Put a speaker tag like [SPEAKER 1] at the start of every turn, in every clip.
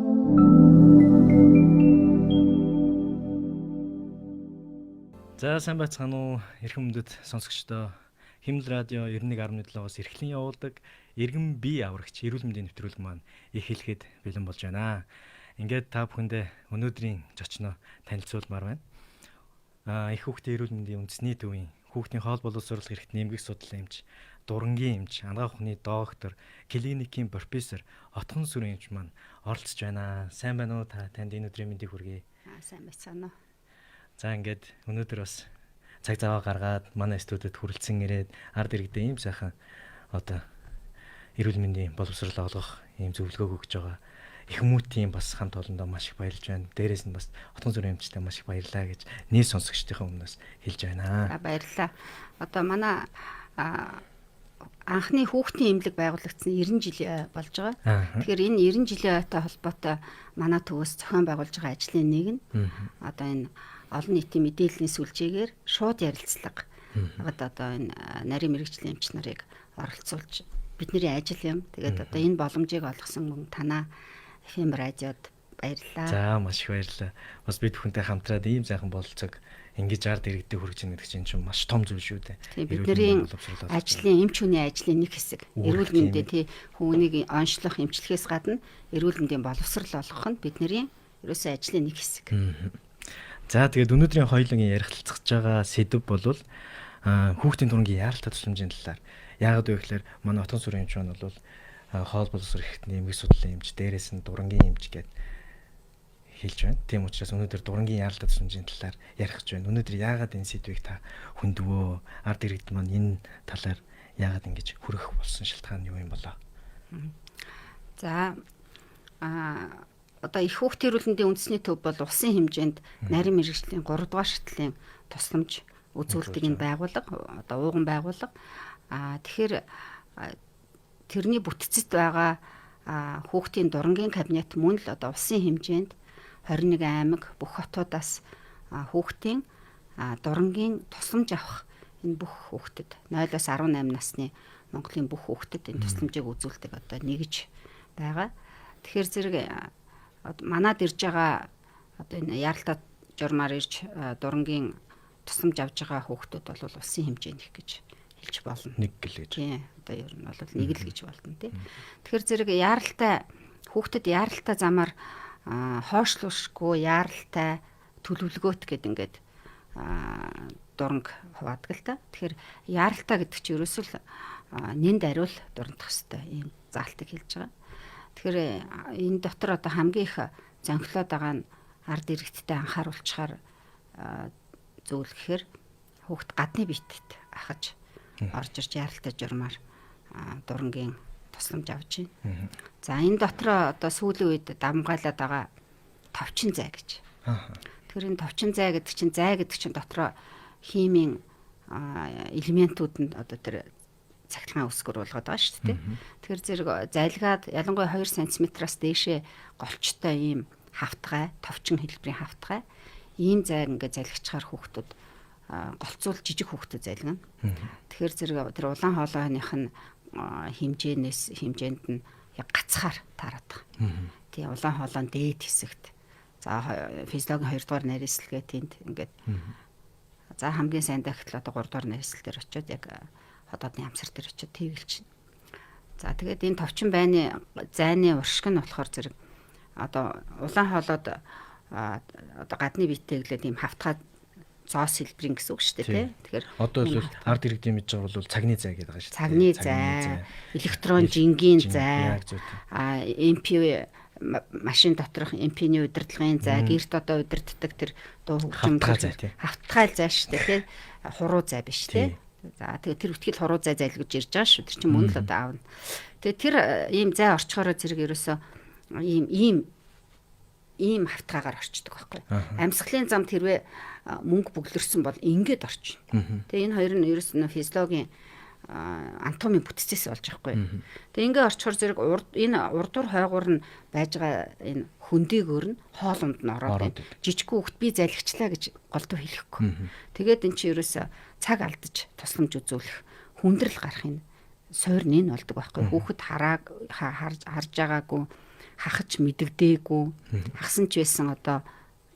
[SPEAKER 1] За сайн байцгаана уу эрхэм мөндөд сонсогчдоо. Химэл радио 91.7-оос эрхлэн явуулдаг Иргэн бие аврагч эрүүл мэндийн нэвтрүүлэг маань эхлэхэд бэлэн болж байна. Ингээд та бүхэндээ өнөөдрийн зочноо танилцуулмаар байна. Их хүүхдийн эрүүл мэндийн үндэсний төвийн хүүхдийн хоол боловсрол хэрэгт нэмгэх судлал эмч, дурангийн эмч, анагаах ухааны доктор, клиникийн профессор Отгон сүрэн эмч маань оролцож байна. Сайн байна уу та танд энэ өдрийн мэндийг хүргэе.
[SPEAKER 2] Сайн байцгаана уу.
[SPEAKER 1] За ингээд өнөөдөр бас цаг зав гаргаад манай студид хүрэлцэн ирээд ард иргэдээ ийм сайхан одоо эрүүл мэндийн боловсрол олгох ийм зөвлөгөөг өгч байгаа их хүүтийн бас хамт олондоо маш их баярлж байна. Дээрээс нь бас Отгон зүрх эмчтэй маш их баярлаа гэж нийт сонсогчдын өмнөөс хэлж байна.
[SPEAKER 2] За баярлалаа. Одоо манай анхны хүүхдийн эмнэлэг байгуулагдсан 90 жил болж байгаа. Тэгэхээр энэ 90 жилийн ойтой холбоотой манай төвөөс зохион байгуулж байгаа ажлын нэг нь одоо энэ олон нийтийн мэдээллийн сүлжээгээр шууд ярилцлага. Одоо энэ нарийн мэрэгжлийн эмч нарыг оролцуулж бидний ажил юм. Тэгээд одоо энэ боломжийг олгосон мөн танаа FM радиод баярлалаа.
[SPEAKER 1] За маш их баярлалаа. Бас бид бүхэнтэй хамтраад ийм сайхан бололцоог ингэж ард иргэдэд хүргэж ийн гэдэг чинь маш том зүйл шүү дээ.
[SPEAKER 2] Тийм бидний ажлын эмч хүний ажлын нэг хэсэг. Эрүүл мэндийн тий хүүнийг онцлох эмчлэхээс гадна эрүүл мэндийн боловсрол олгох нь бидний ерөөсөө ажлын нэг хэсэг.
[SPEAKER 1] За тэгээд өнөөдрийн хоёулангийн ярилцах байгаа сэдэв бол хүүхдийн турангийн яаралтай тусламжийн талаар. Яагаад вэ гэхээр манай Отгон сүрэн эмч маань бол хоол боловсрол хэрэгтний эмгэг судлалын эмч, дээрээс нь дурангийн эмч гээд хэлж байна. Тийм учраас өнөөдөр дурангийн яаралтай тусламжийн талаар ярих гэж байна. Өнөөдөр яагаад энэ сэдвийг та хөндөвөө? Ард иргэд маань энэ талаар яагаад ингэж хүрэх болсон шалтгаан нь юу юм болоо?
[SPEAKER 2] За одоо их хүүхдийн эрүүл мэндийн үндэсний төв бол улсын хэмжээнд нарийн мэргэжлийн 3 дугаар шатлалын тусламж үзүүлдэг энэ байгууллага, одоо ууган байгууллага. Тэгэхээр тэрний бүтцэд байгаа хүүхдийн дурангийн кабинет мөн л одоо улсын хэмжээнд 21 аймаг бүх хотуудаас хүүхдийн дурангийн тусламж авах энэ бүх хүүхдэд 0-аас 18 насны Монголын бүх хүүхдэд энэ тусламжийг үзүүлдэг одоо нэгж байгаа. Тэгэхээр зэрэг манад ирж байгаа одоо энэ яаралтай журмаар ирж дурангийн тусламж авж байгаа хүүхдүүд бол улсын хэмжээнд их гэж хэлж болно.
[SPEAKER 1] Нэг гэл гэж.
[SPEAKER 2] Тийм. Одоо ер нь бол нэг л гэж болно тий. Тэгэхээр зэрэг яаралтай хүүхдэд яаралтай замаар хойшлуулшгүй яаралтай төлөвлөгөөт гэд ингээд дуранг хуваадаг л та. Тэгэхээр яаралтай гэдэг чинь ерөөсөө л нэнд ариул дурандах хэвээр ийм заалтыг хэлж байгаа. Тэгэхээр энэ дотор одоо хамгийн их зонхлоод байгаа нь ард иргэдтэй анхааруулчихаар зүйл гэхээр хүүхд гадны биетэд ахаж орж ирж яаралтай журмаар дурангийн тусламж авч байна. За энэ дотор одоо сүүлийн үед давмгайлаад байгаа товчин зай гэж. Тэгэхээр энэ товчин зай гэдэг чинь дотроо химийн элементүүд нь одоо тэр цахилгаан өсгөр болгоод байгаа шүү дээ. Тэгэхээр зэрэг зайлгаад ялангуяа 2 см-аас дээшээ голчтой ийм хавтгай, товчин хэлбэрийн хавтгай ийм зайг ингээд залгичаар хүүхдүүд голцуул жижиг хүүхдүүд залгина. Тэгэхээр зэрэг тэр улаан хоолойных нь хэмжээнд нь яг гацхаар таарад байгаа. Тийм улаан хоолойн дээд хэсэгт. За физиологийн 2 дугаар нарийслэгээ тэнд ингээд за хамгийн сайн дахтал одоо 3 дугаар нарийслэл дээр очиод яг ходоодны амсар дээр очиод тэгэлчихнэ. За тэгээд энэ товчин байны зайны уршиг нь болохоор зэрэг одоо улаан хоолойд одоо гадны биетэй гэлээд ийм хавтгай зоос хэлбэрийн гэсэн үг шүү дээ тий.
[SPEAKER 1] Тэгэхээр одоо бол ард иргэдийн мэдж байгаа бол цагны зай гэдэг байгаа шүү дээ.
[SPEAKER 2] Цагны зай, электрон жингийн зай, MP машин доторх MP-ний удирдлагын зай, гэрт одоо удирддаг тэр дуу хөгжим хавтгай зай шүү дээ тий. Хуруу зай биш тий. За тэгээ тэр үтгэл хуруу зай зайлгаж ирж байгаа шүү. Тэр чинь мөн л одоо аавна. Тэгээ тэр ийм зай орчхороо зэрэг ерөөсөө ийм хавтгаагаар орчдөг байхгүй. Амьсгалын замд хэрвээ мөнгө бүглэрсэн бол ингээд орчин. Тэгээ энэ хоёр нь ерөөс нь физиологийн анатомийн бүтцээс болж байгаа байхгүй. Тэгээ ингээ орчхоор зэрэг энэ урдуур хойгуур нь байж байгаа энэ хөндийгөр нь хоолунд нь ороод жижиг хүүхд би залгичлаа гэж голдуу хэлэхгүй. Тэгээд эн чинь ерөөсөө цаг алдаж тусламж үзүүлэх хүндрэл гарах юм суур нь энэ болдог байхгүй. Хүүхэд харааг харж байгаагүй хахаж мэдэгдээгүй, хахсан ч байсан одоо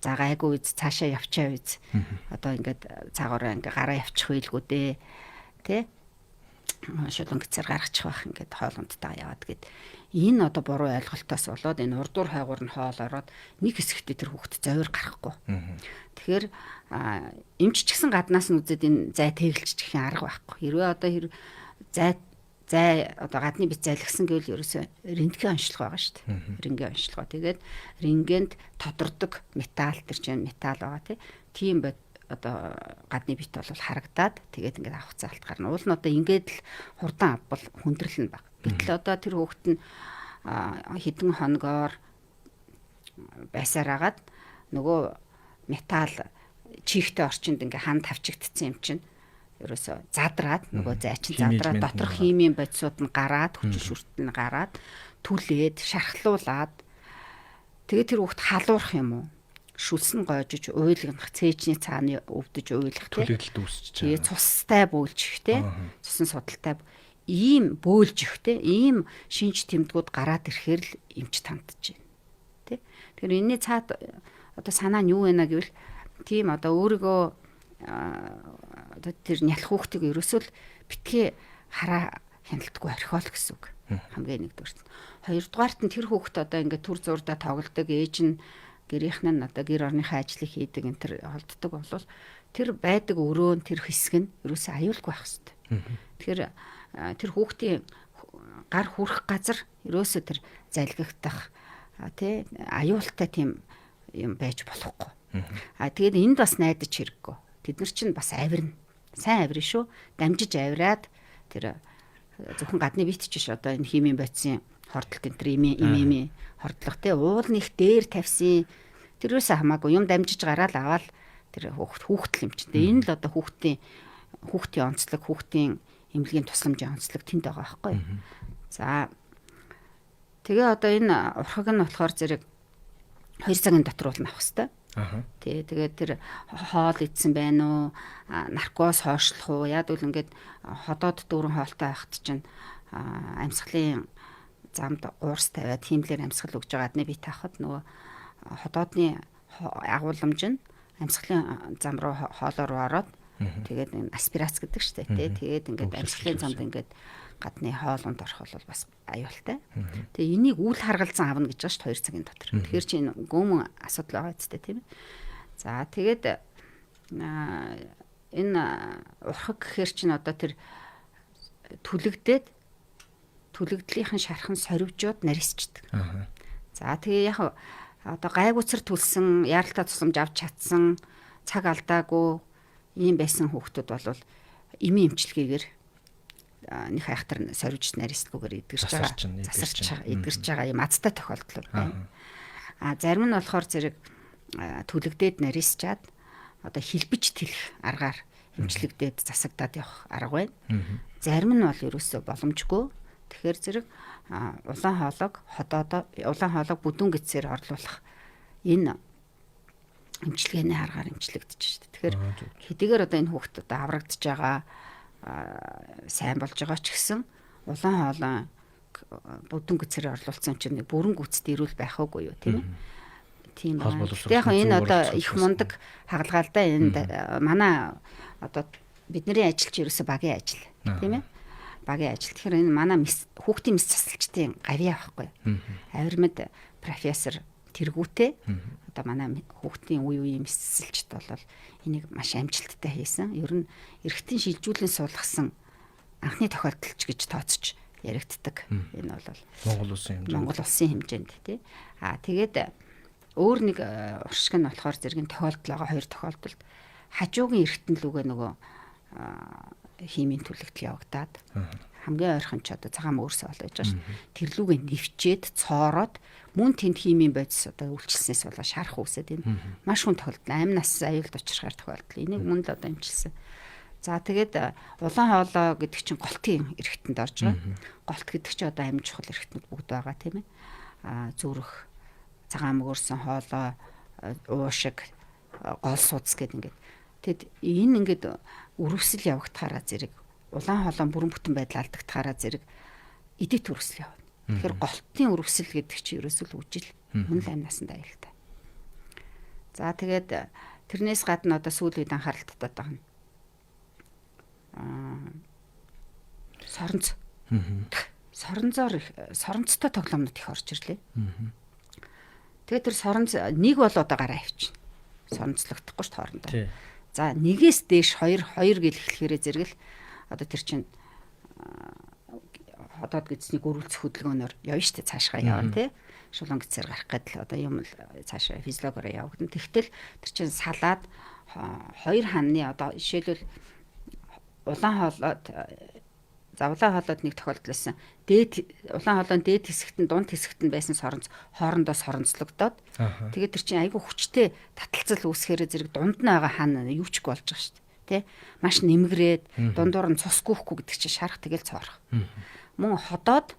[SPEAKER 2] за гайгүй үз, цаашаа явчаа үз. Одоо ингээд цаагаараа ингээд гараа явчих байлгүй дээ. Тэ? Шулуун гэцээр гаргачих байх, ингээд хоолундтайгаа яваад гэд. Энэ одоо буруу ойлголтоос болоод энэ урдуур хайгуур нь хоол ороод нэг хэсэгтээ тэр хүүхд зовир гарахгүй. Тэгэхээр эмч ч гэсэн гаднаас нь үзээд энэ зай тэгэлчих гэх арга байхгүй. Хэрвээ одоо зай одоо гадны бит зайлгсан гэвэл ерөөсөө рентген онцлог байгаа шүү дээ. Рентген онцлогоо. Тэгээд рентгенд тодордог металл, тэр чинь металл байгаа, тий. Тийм бод одоо гадны бит бол харагдаад тэгээд ингээд авах заалт гарна. Уул нь одоо ингээд л хурдан авбал хүндрэл нь баг. Гэтэл одоо тэр хүүхэд нь хэдэн хоногоор байсаар агаад нөгөө металл чихтэй орчинд ингээ хан тавчигдсан юм чинь ерөөсө задраад, нөгөө зай чинь задраад, доторх химийн бодисууд нь гараад, хүчин шүртэл нь гараад, түлээд, шархлуулад, тэгээд тэр хүүхд халуурах юм уу, шүлсэн гойжиж уйлгах, цээжний цааны өвдөж уйлах,
[SPEAKER 1] түлэгдэлд үүсэж
[SPEAKER 2] байгаа. Тэгээ цустай бөөлжих, те, цусан судалтай ийм бөөлжих, те, ийм шинж тэмдгүүд гараад ирэхээр л эмч тандж байна. Тэ. Тэгэхээр энэний цаад одоо санаа нь юу вэ гэвэл тийм одоо өөрийгөө одоо тэр нялх хүүхдийг ерөөсөө л битгий хараа хяналтгүй орхиол гэсэн үг. Хамгийн нэгдүгээрт. Хоёрдугаарт нь тэр хүүхд одоо ингээд түр зуурдаа тоглодог, ээж нь гэрийнх нь одоо гэр орныхаа ажлыг хийдэг, энэ төр холддог болвол тэр байдаг өрөө нь, тэр хэсэг нь ерөөсөө аюулгүй байх хэвээр. Тэгэхээр тэр хүүхдийн гар хүрэх газар ерөөсөө тэр залгигдах, тий, аюултай тийм юм байж болохгүй. А тэгээд энд бас найдаж хэрэггүй. Тэд нар чинь бас авирна. Сайн авирна шүү. Дамжиж авираад тэр зөвхөн гадны бит ч биш, одоо энэ химийн бодисын хордлого, энэ төр им хордлого, те, уул них дээр тавьсан тэрөөсөө хамаагүй юм дамжиж гараал аваад тэр хүүхд л юм чинь. Энэ л одоо хүүхдийн онцлог, хүүхдийн эмнэлгийн тусламжийн онцлог тэнд байгаа байхгүй. За тэгээ одоо энэ урхаг нь болохоор зэрэг 2 цагийн дотор уулна авах хэвээр. Тий, тэгээд тэр хоол идсэн байна уу, наркоз хойшлох уу? Яг үл ингээд ходоод дүүрэн хоолтой байхад чинь амьсгалын замд уурс тавиад хиймлэр амьсгал өгж байгаа адны бие таахад нөгөө ходоодны агуулмж нь амьсгалын зам руу, хоолоо руу ороод, тэгээд энэ аспирац гэдэг шүү дээ, тий. Тэгээд ингээд амьсгалын замд ингээд гадны хоолунд орох бол бас аюултай. Тэгээ энийг үл харгалзан авна гэж байгаа шүү дээ 2 цагийн дотор. Тэгэхээр чи энэ гүмэн асуудал байгаа үстэй, тийм ээ. За тэгээд энэ урхаг гэхэр чинь одоо тэр түлэгдээд, түлэгдлийнхэн шархан сорвжоод нарийсчдэг. За тэгээ яг одоо гайгууцар түлсэн, яаралтай тусламж авч чадсан, цаг алдаагүй ийм байсан хүүхдүүд бол эмийн эмчилгээгээр нэг хайхтар сорвж нарийсдгүйгээр эдгэрч байгаа, засарч байгаа, эдгэрч байгаа юм азтай тохиолдлууд байна. А зарим нь болохоор зэрэг түлэгдээд нарийсчаад одоо хилбэж тэлэх аргаар эмчлэгдээд засагдаад явах арга байна. Зарим нь бол ерөөсөө боломжгүй. Тэгэхээр зэрэг улаан хоолойг ходоодоо, улаан хоолойг бүдүүн гидсээр орлуулах энэ эмчилгээний аргаар эмчлэгдэж шээ. Тэгэхээр хэдийгээр одоо энэ хүүхд одоо аврагдж байгаа, сайн болж байгаа ч гэсэн улаан хоолой бүдүүн гидсээр орлуулсан чинь нэг бүрэн гүйцэд эрүүл байх уугүй юу, тийм ээ. Тийм байна. Яг энэ одоо их мундаг хагалгаа л да, энэ манай одоо бидний ажил чи ерөөсө багийн ажил, тийм ээ, багийн ажил. Тэгэхээр энэ манай хүүхдийн мэс засалчдын гавьяа байхгүй. Авирмад профессор тэргүүтээ одоо манай хүүхдийн үе үеийн мэс засалчд бол энийг маш амжилттай хийсэн. Ер нь эргэтэн шилжүүлэн суулгасан анхны тохиолдол ч гэж тооцож яригддаг. Энэ бол
[SPEAKER 1] Монгол улсын хэмжээнд.
[SPEAKER 2] Монгол улсын хэмжээнд, тий. Аа тэгээд өөр нэг уршиг нь болохоор зэрэг тохиолдол байгаа, хоёр тохиолдолд хажуугийн эргэтэн лүгээ нөгөө химийн түлэгдэл явагдаад, хамгийн ойрхон ч одоо цагаан мөрсөө бол байж байгаа шүү. Тэр лүгээ нэвчээд цоороод мөн тэнд химийн бодис одоо үйлчилснээс болоо шарах үүсээд, энэ маш хүн тохиолдол, амь нас аюулд учрахаар тохиолдол. Энийг мөн л одоо эмчилсэн. За тэгээд улаан хоолой гэдэг чинь голтын эргэтэнд орж байгаа. Голт гэдэг чинь одоо амь чухал эргэтнүүд бүгд байгаа, тийм ээ. А зүрх, цагаан мөгөрсөн хоолой, уушиг, гол судас гэдэг ингээд. Тэгэд энэ ингээд өрөвсөл явагдахаараа зэрэг улаан хоолой бүрэн бүтэн байдал алдагдахаараа зэрэг эдэт өрөвсөл явна. Тэгэхээр голтын өрөвсөл гэдэг чинь ерөөсөө л үжил. Мөн л амь насанд аюултай. За тэгээд тэрнээс гадна одоо сүүлийн үед анхаарал татаад байгаа нь соронц. Соронзоор соронцтой тоглоомнууд их орж ирлээ. Тэгээд тэр соронц нэг бол одоо гараа авчина. Соронцлогдохгүй ш хоорондоо. За нэгээс дээш 2 2 гэл эхлэхээрээ зэрэг л одоо тэр чинь ходоод гэдэсний гөрүүлцэх хөдөлгөөнөөр явна штэ, цаашгаа явна тий. Шулуун гэсээр гарах гэдэл одоо юм л цаашаа физиологоор явагдана. Тэгтэл тэр чинь салаад хоёр ханны одоо жишээлбэл улаан хоолойд, за улаан хоолойд нэг тохиолдол байсан. Дээд улаан хоолойн дээд хэсэгт нь дунд хэсэгт нь байсан соронц хоорондоо соронцлогдоод тэгээд тэр чинь айгүй хүчтэй таталцал үүсгэхээр зэрэг дунд нь байгаа хан юу ч болж байгаа шүү дээ. Тэ? Маш нэмгрээд дундуур нь цус гүйхгүй гэдэг чинь шарах тэгэл цоорох. Мөн ходоод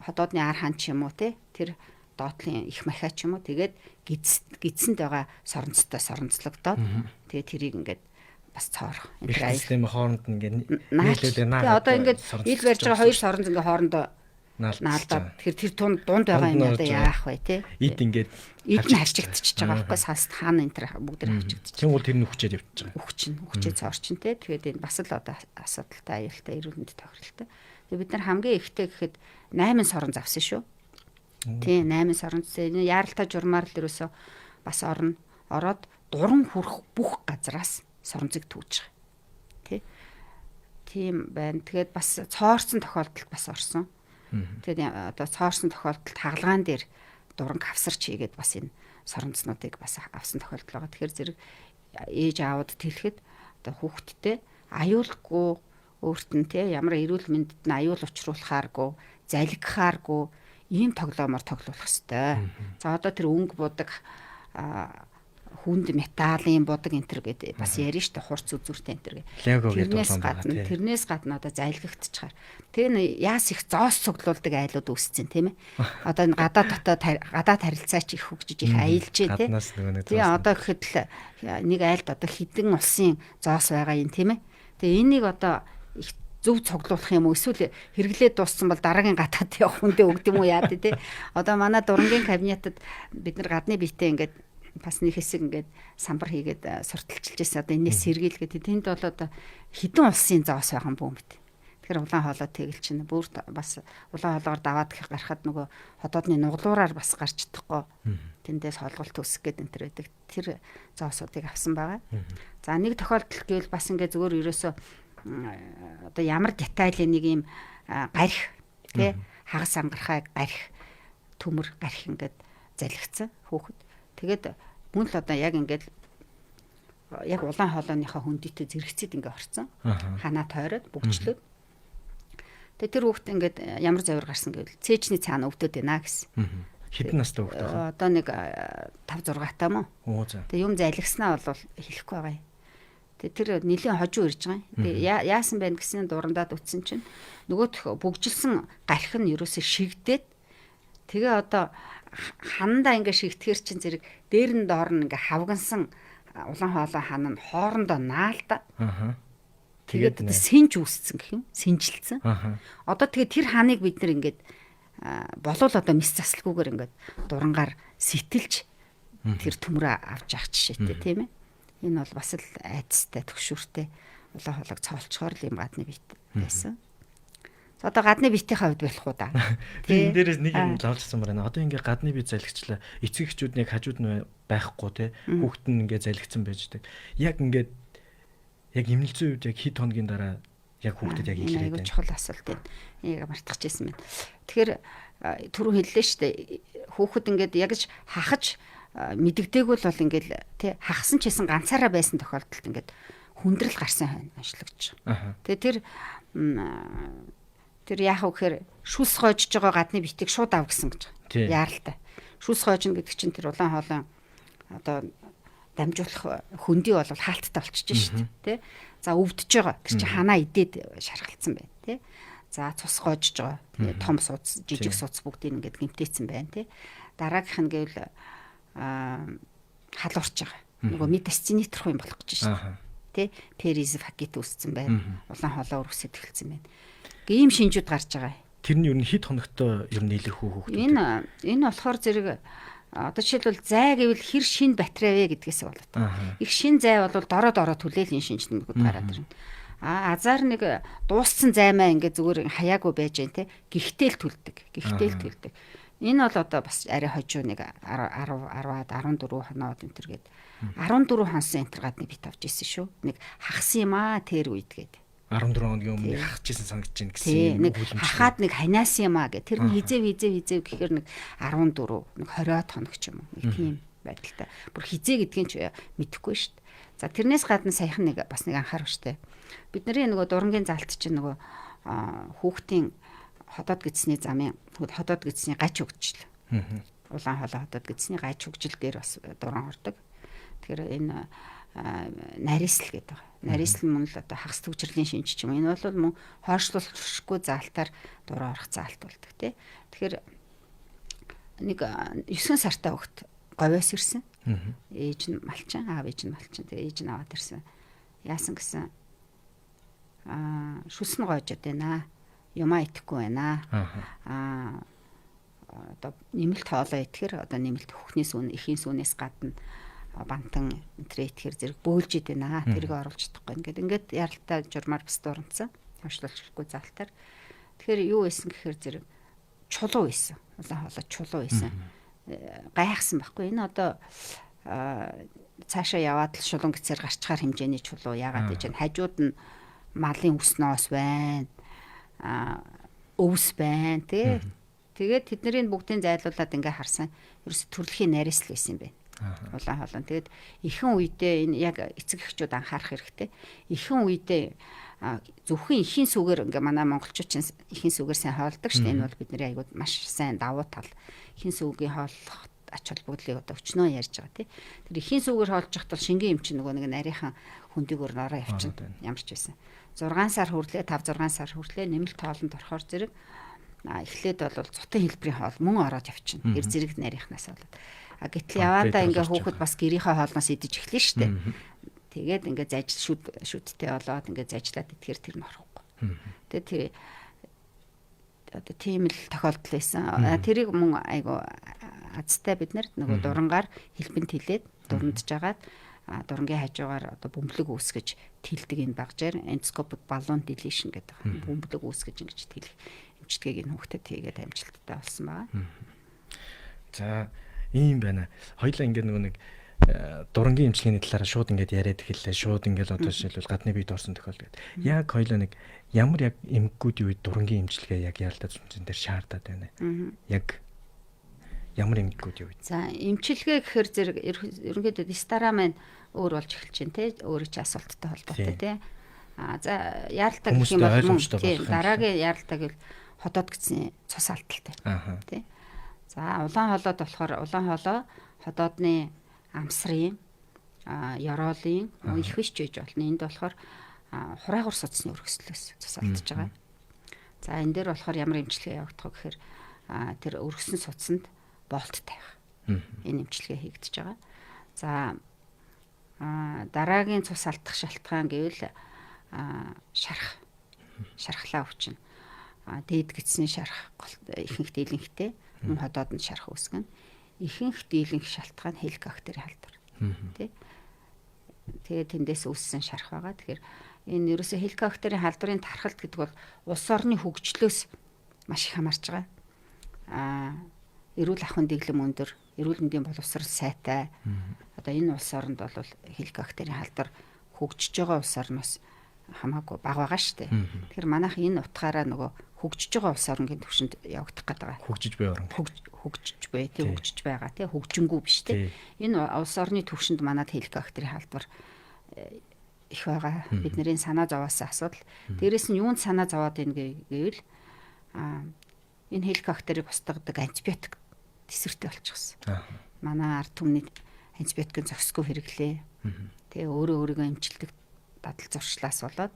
[SPEAKER 2] ходоодны ар хан ч юм уу те, тэр доотлын их махаа ч юм уу, тэгээд гидсэнд байгаа соронцтой соронцлогдоод тэгээд тэрийг ингээд бас цоорох.
[SPEAKER 1] Энэ систем хооронд нь ингээд нийлүүлээ
[SPEAKER 2] наа. Тэгээ одоо ингээд ил барьж байгаа хоёр соронц ингээд хоорондоо наалдаад тэгэхээр тэр дунд байгаа юм одоо яах вэ те?
[SPEAKER 1] Эд ингээд
[SPEAKER 2] эд нь харчигдчихэж байгаа байхгүй, салст хаана энэ төр бүгд тэр харчигдчих.
[SPEAKER 1] Тэнгуул тэр нь хүчээд явчихж
[SPEAKER 2] байгаа. Хүчээ цоорчин те. Тэгээд энэ бас л одоо асуудалтай, аюултай, эрүүл мэндийн тохиролтой. Тэгээд бид нар хамгийн ихтэй гэхэд 8 соронз авсан шүү. Тий, 8 соронз. Энэ яаралтай журмаар л ерөөсөө бас орно. Ороод дуран хүрэх бүх газраас соронзыг түүж байгаа. Тий. Тийм байна. Тэгээд бас цоорсон тохиолдолд бас орсон. Тэгээд одоо цоорсон тохиолдолд хагалгаан дээр дуранг хавсарч хийгээд бас энэ соронцнуудыг бас авсан тохиолдол байгаа. Тэгэхээр зэрэг ээж аауд тэлэхэд одоо хүүхэдтэй аюулгүй өөрт нь те ямар эрүүл мэндэд нь аюул учруулахааргүй, залгихааргүй ийм тоглоомоор тоглуулах хэвээр. За одоо тэр өнгө будаг, хүнд металлын будаг энэ төр гэдэг бас ярина шүү дээ, хурц үзүүртэй энэ төр
[SPEAKER 1] гэ. Тэрнээс
[SPEAKER 2] гадна тэрнээс гадна одоо залгигдчихаар. Тэр нь яас их зоос цуглуулдаг айлууд үүсцэн тийм ээ. Одоо энэ гадаа дотоод гадаад харилцаач их хөгжиж их аялжээ тийм. Тэгээ одоо гэхэд л нэг айлд одоо хідэн улсын зоос байгаа юм тийм ээ. Тэгээ энийг одоо их зөв цуглуулах юм уу, эсвэл хэрэглээд дууссан бол дараагийн гадаад явах хүндээ өгд юм уу яа тий. Одоо манай дурангийн кабинетад бид нар гадны биетэй ингээд бас нэг хэсэг ингээд самбар хийгээд сурталчилж байсан. Одоо энэс сэргийлгээд тэнд бол одоо хідэн улсын зоос байгаа юм бүү мэт. Тэгэхээр улаан хоолой тэгэл чинь бүр бас улаан хоолоогоор даваад гарахад нөгөө ходоодны нуглуураар бас гарч чадахгүй. Тэндээс холголт үүсгэх гээд энэ төр байдаг. Тэр зоосуудыг авсан байгаа. За нэг тохиолдол гэвэл бас ингээд зүгээр ерөөсөө одоо ямар детайлийн нэг юм гарих тий хагас ангархай гарих төмөр гарих ингээд залгицсан хүүхэд. Тэгээд мөн л одоо яг ингээд яг улаан хоолойныхоо хөндийтэй зэрэгцээд ингээд орцсон. Ханаа тойроод бүгжлээд. Тэгээд тэр хүүхэд ингээд ямар завир гарсан гэвэл цээжний цаана өвдөд байна гэсэн.
[SPEAKER 1] Хэдэн настай хүүхэд
[SPEAKER 2] вэ? Одоо нэг 5 6 таа мó. Тэгээд юм залгиснаа бол хэлэхгүй байгаа юм. Тэгээд тэр нэлийн хожуу ирж байгаа юм. Тэгээд яасан байна гэсэн дурандаад үтсэн чинь нөгөөх бүгжилсэн гарх нь ерөөсөө шигдээд тэгээ одоо хандаа ингээ шигтгэхэр чинь зэрэг дээр нь доор нь ингээ хавгансан улаан хоолой хан нь хоорондоо наалда. Тэгээд сэнж үүссэн гэх юм. Сэнжилсэн. Одоо тэгээд тэр ханыг бид нар ингээд болвол одоо мис заслгүйгээр ингээд дурангаар сэтэлж тэр төмрөө авч явах жишээтэй тийм ээ. Энэ бол бас л айцтай төгшүүртэй улаан хоолойг цоолчхоор л юм гадны биет байсан. За одоо гадны биетийн хувьд болох уу да.
[SPEAKER 1] Би энэ дээрээс нэг юм лавлсан байна. Одоо ингээ гадны бие залгичлаа. Эцэг эхчүүд нэг хажууд нь байхгүй те. Хүүхэд нь ингээ залгицсан байж байгаа. Яг ингээд яг эмнэлзэн үед яг хэд хоногийн дараа яг хүүхдэд яг
[SPEAKER 2] илрээд байна. Айгуу чухал асуулт байна. Яг мартахчихсан байна. Тэгэхээр түрүү хэллээ шүү дээ. Хүүхэд ингээд яг ч хахаж мэдэгдээгүй л бол ингээд тий хахсан ч гэсэн ганцаараа байсан тохиолдолд ингээд хүндрэл гарсан хойно онцлогдож байгаа. Тэгээ тэр яах вэ гэхээр шүлс гоожж байгаа гадны битийг шууд ав гэсэн гэж байгаа. Яаралтай. Шүлс гоожно гэдэг чинь тэр улаан хоолой одоо дамжуулах хөндий бол хаалттай болчихж шүү дээ, тий. За өвдөж байгаа. Тэр чинь ханаа идээд шархалцсан байна, тий. За цус гоожж байгаа. Том суц, жижиг суц бүгдийг ингээд гэмтээсэн байна, тий. Дараагийнх нь гэвэл халуурч байгаа. Нөгөө метастенитр юм болох гэж шүү дээ. Тэ периз факет үүссэн байна. Улаан хоолой өргөсөд эхэлсэн байна. Ийм шинжүүд гарч байгаа.
[SPEAKER 1] Тэр нь ер нь хэд хоногтой ер нь илэрх үү хүүхдүүд?
[SPEAKER 2] Энэ болохоор зэрэг одоо жишээлбэл зай гэвэл хэр шин батарей вэ гэдгээс болоод. Их шин зай бол дороо дороо түлээл энэ шинж тэмдгүүд гараад ирнэ. А азар нэг дууссан займаа ингээд зүгээр хаяагүй байж гэн те. Гихтэл түлдэг. Гихтэл түлдэг. Энэ бол одоо бас арай хожуу нэг 10 10-аад 14 хоноод энэ төр гээд 14 хонсон энэ төр гадны бит авч ирсэн шүү. Нэг хагас юм аа тэр үед гээд.
[SPEAKER 1] 14 хоногийн өмнө хахаж исэн санагдаж байна гэсэн
[SPEAKER 2] нэг хахаад нэг ханиасан юм аа гэх. Тэр нь хизээв хизээв хизээв гэхээр нэг 14 нэг 20-од хоног ч юм уу. Нэг тийм байдалтай. Бүр хизээ гэдгийг ч мэдэхгүй шүү дээ. За тэрнээс гадна саяхан нэг бас нэг анхаарах штэ. Бидний нөгөө дурангийн заалт чинь нөгөө хүүхдийн ходоод гэдсний замын ходоод гэдсний гач хөгжил. Улаан хоолой ходоод гэдсний гач хөгжил дээр бас дуран ордог. Тэгэхээр энэ нарийсл гэдэг байгаа. Нарийсл мөн л одоо хагас төгжрлийн шинж ч юм. Энэ бол мөн хойшлуулшгүй заалтаар дуран орох заалт болдог тий. Тэгэхээр нэг 9 сартай хүүхэд говьос ирсэн. Ээж нь малчин, аав ээж нь малчин. Тэгээ ээж нь аваад ирсэн. Яасан гэсэн шүлсэн гойжод байна. Юмаа идэхгүй байна. Одоо нэмэлт хоолоо идэхэр одоо нэмэлт хөхний сүүн, эхийн сүүнээс гадна бантан энтрээ идэхэр зэрэг бөөлж идэв. Тэрийг оруулж чадахгүй. Ингээд яралтай журмаар бас дурамцсан. Хойшлуулчихгүй заалтаар. Тэгэхээр юу байсан гэхээр зэрэг чулуу байсан. Улаан хоолой чулуу байсан. Гайхсан байхгүй. Энэ одоо цаашаа яваад л шулуун гэцээр гарчгаар хэмжээний чулуу яагаад гэж байна. Хажууд нь малын үсноос байна. Өвс байна тий. Тэгээд тэднийг бүгдийг зайлуулад ингээ харсан. Ерөөсө төрөлхийн нарийсл байсан юм байна. Улаан хоолой. Тэгээд ихэнх үедээ энэ яг эцэг эхчүүд анхаарах хэрэгтэй. Ихэнх үедээ зөвхөн эхийн сүгээр ингээ манай монголчууд чинь эхийн сүгээр сайн хоолдог шүү дээ. Энэ бол бидний айгууд маш сайн давуу тал. Эхийн сүгийн хооллох ач холбогдлыг одоо өчнөө ярьж байгаа тий. Тэр эхийн сүгээр хоолж явахад бол шингэн юм чинь нөгөө нэг нарийнхан хөндийгөр нь ороо явчихна. Ямар ч байсан. 6 сар хүрлээ, 5 6 сар хүрлээ нэмэлт хоолнд орохоор зэрэг эхлээд бол зутан хэлбэрийн хоол мөн ороод явчихна. Тэр зэрэг нарийнхнаас болоод. А гэтэл яваадаа ингээ хүүхэд бас гэрийнхээ хоолноос идэж эхлэн штэ. Тэгээд ингээ зажил шүдтэй болоод ингээ зажлаад идэхээр тэр нь орохгүй. Тэгээд тэр одоо тийм л тохиолдол байсан. Тэрийг мөн айгу азтай бид нар нөгөө дурангаар хэлбэнт хилээд дурандж агаад дурангийн хажуугаар одоо бөмбөлөг үүсгэж тэлдэг энэ багжаар эндоскопик баллон дилишн гэдэг бөмбөлөг үүсгэж ингэж тэлэх эмчилгээг энэ хүүхдэд хийгээд амжилттай болсон байгаа.
[SPEAKER 1] За ийм байна. Хоёлаа ингээд нөгөө нэг дурангийн эмчилгээний талаараа шууд ингээд яриад эхэллээ. Шууд ингээд одоо жишээлбэл гадны биед орсон тохиолдол гэдэг. Яг хоёлаа нэг ямар яг эмгэгүүдийн үед дурангийн эмчилгээ яг яалтаа зүмцэн дээр шаардаад байна. Яг ямар эмгэгүүдийн үед?
[SPEAKER 2] За эмчилгээ гэхээр зэрэг ерөнхийдөө дистара маань өөр болж эхэлж байна те. Өөрөө чи асуулттай холбоотой те. А за яаралтай гэх юм бол мөн тийм дараагийн яаралтай гэвэл ходоод гэсэн цус алдaltaй тий. За улаан хоолойд болохоор улаан хоолой ходоодны амсрын ёроолын их биш ч байж болно. Энд болохоор хураагур судасны өргөслөөс цус алдаж байгаа. За энэ дээр болохоор ямар эмчилгээ явагдах вэ гэхээр тэр өргөсөн судсанд болт тавих. Энэ эмчилгээ хийгдэж байгаа. За дараагийн цус алдах шалтгаан гэвэл шарх. Шархлаа өвчин. Дээд гидсний шарх ихэнх дийлэнхтэй, мөн ходоод нь шарх үүсгэнэ. Ихэнх дийлэнх шалтгаан хеликобактери халдвар. Тэ. Тэгээд тэндээс үүссэн шарх байгаа. Тэгэхээр энэ ерөөсөө хеликобактерийн халдварын тархалт гэдэг бол улс орны хөгжлөөс маш их хамаарч байгаа. Эрүүл ахуйн дэглэм өндөр, эрүүл мэндийн боловсрол сайтай. Одоо энэ улс оронд бол хеликобактерийн халдвар хөгжиж байгаа улс орноос хамаагүй бага байгаа шүү дээ. Тэгэхээр манайх энэ утгаараа нөгөө хөгжиж байгаа улс орнгийн түвшинд явагдах гээд байгаа.
[SPEAKER 1] Хөгжиж буй орн.
[SPEAKER 2] Хөгжиж буй тий, хөгжиж байгаа тий, хөгжингүү биш тий. Энэ улс орны түвшинд манад хеликобактерийн халдвар их байгаа. Бидний санаа зовоос асуудал. Дээрээс нь юунд санаа зовоод байна гэвэл энэ хеликобактерийг устгадаг антибиотик тэсвэртэй болчихсон. Манай ард түмний антибиотикийн зохисгүй хэрэглээ. Тэгээ өөрөө өөрийгөө эмчилдэг дадал зуршлаас болоод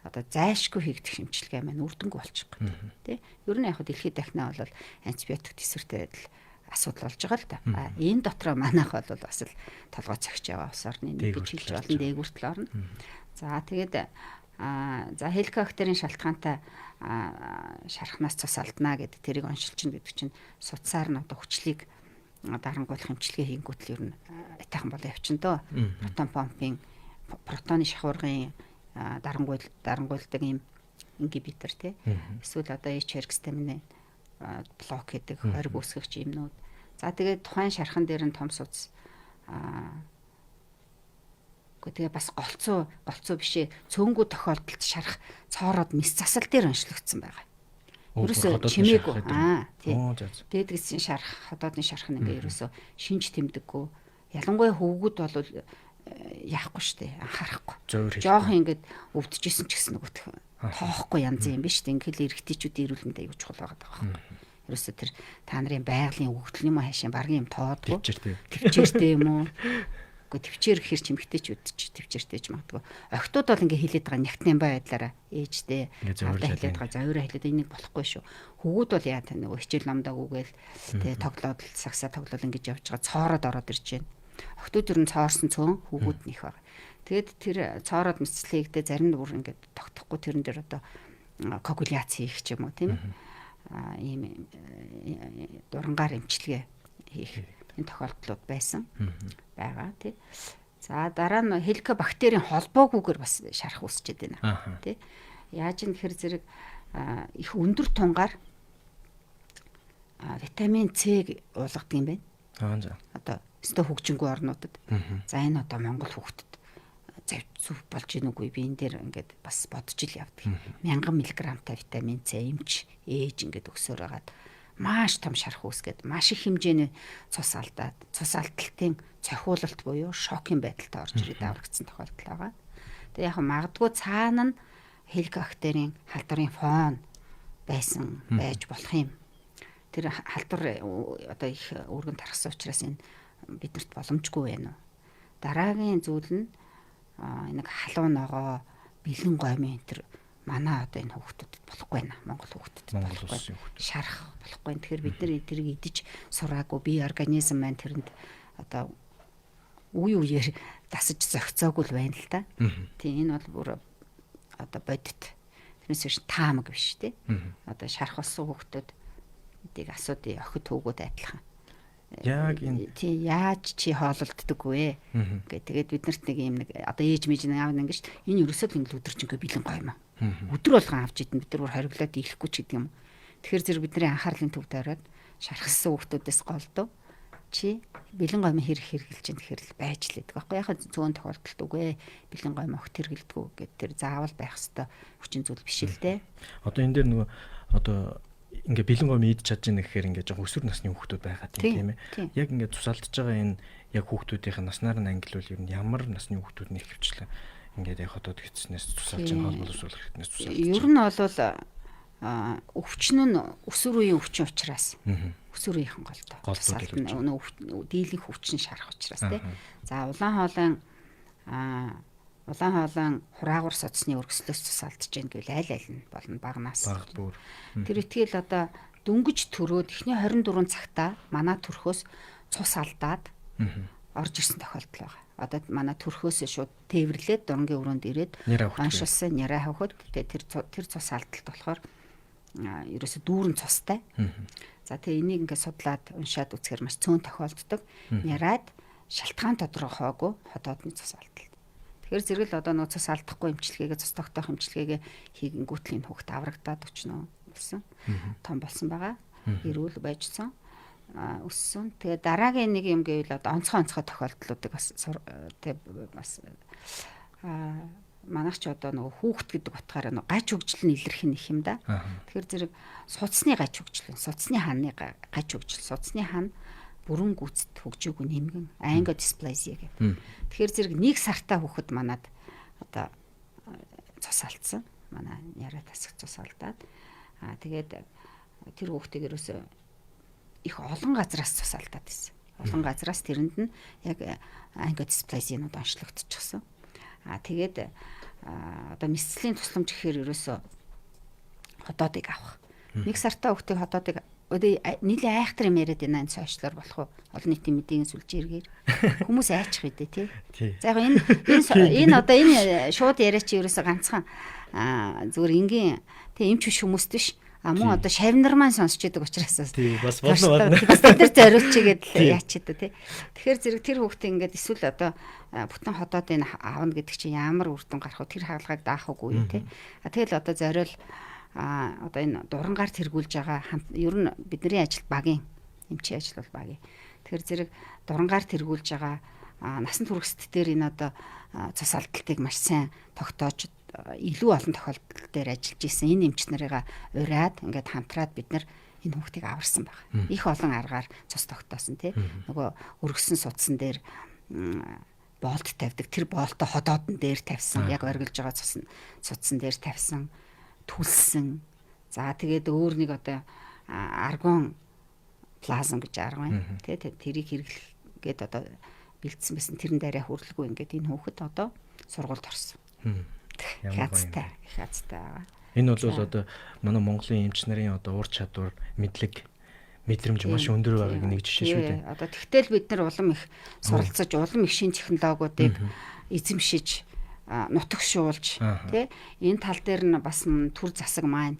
[SPEAKER 2] одоо зайлшгүй хийгдэх эмчилгээ маань үр дүнгүй болчих гээд тий. Ер нь яг дэлхийд дахнаа бол антибиотик тэсвэртэй байдал асуудал болж байгаа л да. А энэ дотроо манайх бол бас л толгой цогч яваа улс орны нэг гэж хэлж болно, дээгүүртэл орно. За тэгээд За хеликобактерийн шалтгаантай шархнаас цус алднаа гэдэг тэрийг оншилчихно гэдэг чинь судсаар нь одоо хүчлийг дарангуйлах эмчилгээ хийнгүүт л ер нь айтайхан болоо явчихна дөө. Протон помпын протоны шахуургын дарангуйлдаг ийм ингибитор тий. Эсвэл одоо H-гистамины блок гэдэг хориг үүсгэгч юмнууд. За тэгээд тухайн шархан дээр нь том судас тэгээ бас голцоо бишээ цөөнгүү тохиолдолд шарах цоороод мис засал дээр онцлогдсон байгаа. Ерөөсөө чимээгүй. Тий. Дээд гэсэн шарах, ходоодны шарах нь ингээ ерөөсөө шинж тэмдэггүй. Ялангуяа хөвгүүд бол яахгүй штэ, анхаарахгүй. Жохон ингээд өвдөжсэн ч гэсэн нөгөөх тоохгүй янз юм биш үү? Ингээл эрэгтэйчүүдийн эрүүл мэнд аюул чухал байгаа байхгүй. Ерөөсөө тэр та нарын байгалийн өгөгдөл юм уу хаашаа баргийн юм тоодгүй. Төвчээртэй юм уу? Үгүй төвчээр гэхэр чимэгтэйчүүд ч төвчээртэй ч магадгүй. Охтууд бол ингээ хилээд байгаа нягтны байдлаараа ээжтэй авдаа хилээд байгаа зовироо хилээд энийг болохгүй шүү. Хөвгүүд бол яа та нөгөө хичээл номдоогүйгээл тэгээ тоглоод сагсаа тоглол ингэж явж байгаа цоороод ороод ирж байна. Охтууд ер нь цоорсон цөөн хөвгүүд нь их байгаа. Тэгээд тэр цоороод мэтлэгдээ зарим нь бүр ингээд тогтохгүй тэрэн дээр одоо коагуляц хийх ч юм уу тийм ээ. Ийм дурангаар эмчилгээ хийх энэ тохиолдлууд байсан байгаа тий. За дараа нь хеликобактерийн холбоогүйгээр бас шарах үүсчихэд байна тий. Яаж юм гэхэр зэрэг их өндөр тунгаар витамин С-г уулгадаг юм байна.
[SPEAKER 1] За.
[SPEAKER 2] Одоо өстө хөгжингүй орнуудад. За энэ одоо Монгол хүүхдэд зөв болж гин үгүй би энэ дээр ингээд бас бодож ил явдаг. 1000 мг-тай витамин С эмч ээж ингээд өксөөр хагаад маш том шарх үүсгээд маш их хэмжээний цус алдаад цус алдалтын цохиулалт буюу шокийн байдалтай орж ирээд аврагдсан тохиолдол байгаа. Тэгээ яг магадгүй цаана нь хеликобактерийн халдварын фон байсан байж болох юм. Тэр халдвар одоо их өргөн тархсан учраас энэ биднэрт боломжгүй байна уу. Дараагийн зүйл нь нэг халуун ногоо, бэлэн гомын энэ төр манай одоо энэ хүүхдүүдэд болохгүй байна. Монгол хүүхдүүдэд болохгүй. Шарах болохгүй. Тэгэхээр бид нар тэрийг идэж сураагүй бие организм маань тэрэнд одоо үе үеэр дасаж зохицоогүй л байна л да. Тийм энэ бол бүр одоо бодит. Тэрнээс биш таамаг биш тий. Одоо шарах болсон хүүхдүүдийг асуудыг охид хүүгүүд адилхан.
[SPEAKER 1] Яг энэ
[SPEAKER 2] тий яаж чи хоололддог вэ гэ тэгээд биднэрт нэг юм нэг одоо ээж мэж нэг аав нэг ингэж энэ ерөөсөө л ингэ өдөржингөө бэлэн гоё юм. Өдөр болгон авч идэн бид нар бүр хориглоод ийлэхгүй ч гэдэг юм. Тэгэхээр зэрэг бидний анхаарлын төвд ороод шархалсан хүүхдүүдээс голдов чи бэлэн гомь хэрэг хэрглэж ин тэгэхээр л байж л байдаг байхгүй яг зөөн тохиолдолд үгүй бэлэн гомь огт хэргэлдэггүй гэд тэр заавал байх ёстой хүчин зүйл биш л дээ.
[SPEAKER 1] Одоо энэ дээр нөгөө одоо ингээ бэлэн гомь идэж чадж ийн гэхээр ингээ жоохон өсвөр насны хүүхдүүд байгаа тийм ээ. Яг ингээ тусаалдж байгаа энэ яг хүүхдүүдийн наснаар нь ангилвал ер нь ямар насны хүүхдүүд нь их хвчлээ ингээд яг хотод гисснээс тусаалж байгаа хоол боловсруулах хэрэгтнээс тусаалж.
[SPEAKER 2] Ер нь бол өвчин нь өсвөр үеийн өвчин учраас өсвөр үеийнхэн голдоо. Тусаалт нь дийлэнх өвчин шарах учраас тий. За улаан хоолойн хураагур судасны өргөслөөс тусаалдж гин гэвэл аль аль нь болно багнаас. Тэр итгэл одоо дөнгөж төрөөд эхний 24 цагта манай төрхөөс цус алдаад орж ирсэн тохиолдол байгаа. Одоо манай төрхөөс шууд тээвэрлээд дурангийн өрөөнд ирээд оншилсан няраа хөхөд тэгээ тэр цус алдалт болохоор ерөөсө дүүрэн цустай. За тэгээ энийг ингээд судлаад уншаад үзэхээр маш цөөн тохиолддог. Няраад шалтгаан тодорхойгүй ходоодны цус алдалт. Тэгэхээр зэрэг л одоо нөө цус алдахгүй эмчилгээгээ цус тогтоох эмчилгээгээ хийгэнгүүтэл энэ хүүхд аврагдаад өчнөө болсон. Том болсон байгаа. Эрүүл байжсан. Өссөн. Тэгээ дараагийн нэг юм гэвэл одоо онцгой тохиолдлуудыг бас бас манайх ч одоо нөгөө хүүхэд гэдэг утгаараа нөгөө гаж хөгжил нь илэрх нь их юм да. Тэгэхээр зэрэг судасны гаж хөгжил, судасны ханны гаж хөгжил, судасны хан бүрэн гүйцэд хөгжөөгүй нэмгэн ангиодисплазия гэдэг. Тэгэхээр зэрэг нэг сартаа хүүхэд манад одоо цус алдсан. Манай яриа тасах цус алдаад тэгээд тэр хүүхдийг ерөөсөө их олон газраас цус алдаад байсан. Олон газраас тэрэнд нь яг ангиодисплазианууд онцлогдчихсон. Тэгээд одоо мэсцлийн тусламж гэхээр ерөөсөө ходоодыг авах. Нэг сартаа хүүхдийг ходоодыг Одоо нийлээ айхтар юм яриад байна энэ сошиалор болох уу? Олон нийтийн мэдээний сүлжээргээр хүмүүс айчих үдэ тий. За яг энэ энэ энэ одоо энэ шууд яриа чи ерөөсө ганцхан зүгээр энгийн тий эмч биш хүмүүст биш. А мөн одоо шавнар маань сонсч идэг учраас
[SPEAKER 1] тий бас болно болно.
[SPEAKER 2] Бас тэд нар зориулчихгээд яач идэг тий. Тэгэхээр зэрэг тэр хүүхдээ ингээд эсвэл одоо бүтэн ходоодыг аавна гэдэг чинь ямар үр дүн гарах вэ? Тэр хагалгааг даах уугүй юу тий. А тэгэл одоо зориул одоо энэ дурангаар тэргүүлж байгаа ер нь бидний ажил багийн эмчийн ажил бол багийн. Тэгэхээр зэрэг дурангаар тэргүүлж байгаа насан туршид дээр энэ одоо цус алдалтыг маш сайн тогтоож илүү олон тохиолдол дээр ажиллаж исэн энэ эмч нарыгаа ураад ингээд хамтраад бид нар энэ хүүхдийг аварсан байна. Их олон аргаар цус тогтоосон тий. Нөгөө өргөсөн судсан дээр боолт тавьдаг. Тэр боолтоо ходоодон дээр тавьсан. Яг оргилж байгаа цус судсан дээр тавьсан. Түлсэн. За тэгээд өөр нэг одоо аргон плазм гэж арга байна. Тэ тэрийг хэрэглэх гээд одоо бэлдсэн байсан. Тэрэн дээр хүрлгүй ингээд энэ хүүхэд одоо сургуульд орсон. Их азтай, их азтай байгаа.
[SPEAKER 1] Энэ бол одоо манай Монголын эмч нарын одоо ур чадвар, мэдлэг, мэдрэмж маш өндөр байгааг нэг жишээ шүү дээ.
[SPEAKER 2] Одоо тэгтэл бид нар улам их суралцаж, улам их шинэ технологиудыг эзэмшиж, нутагшуулж тий энэ тал дээр нь бас төр засаг маань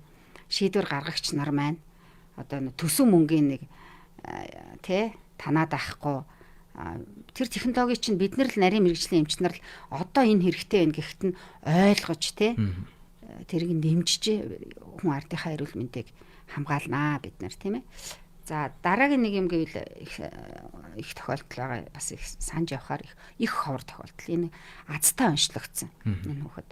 [SPEAKER 2] шийдвэр гаргагч нар маань одоо төсөв мөнгийн нэг тий танаад авахгүй тэр технологи чинь бид нар л нарийн мэрэгжлийн эмч нар л одоо энэ хэрэгтэй байна гэхэд нь ойлгож тий тэрийг нэмжиж хүн ардынхаа эрүүл мэндийг хамгаалнаа бид нар тийм ээ. За дараагийн нэг юм гэвэл их тохиолдол байгаа бас их санаж явахаар их ховор тохиолдол. Энэ азтай онцлогдсон энэ хүүхэд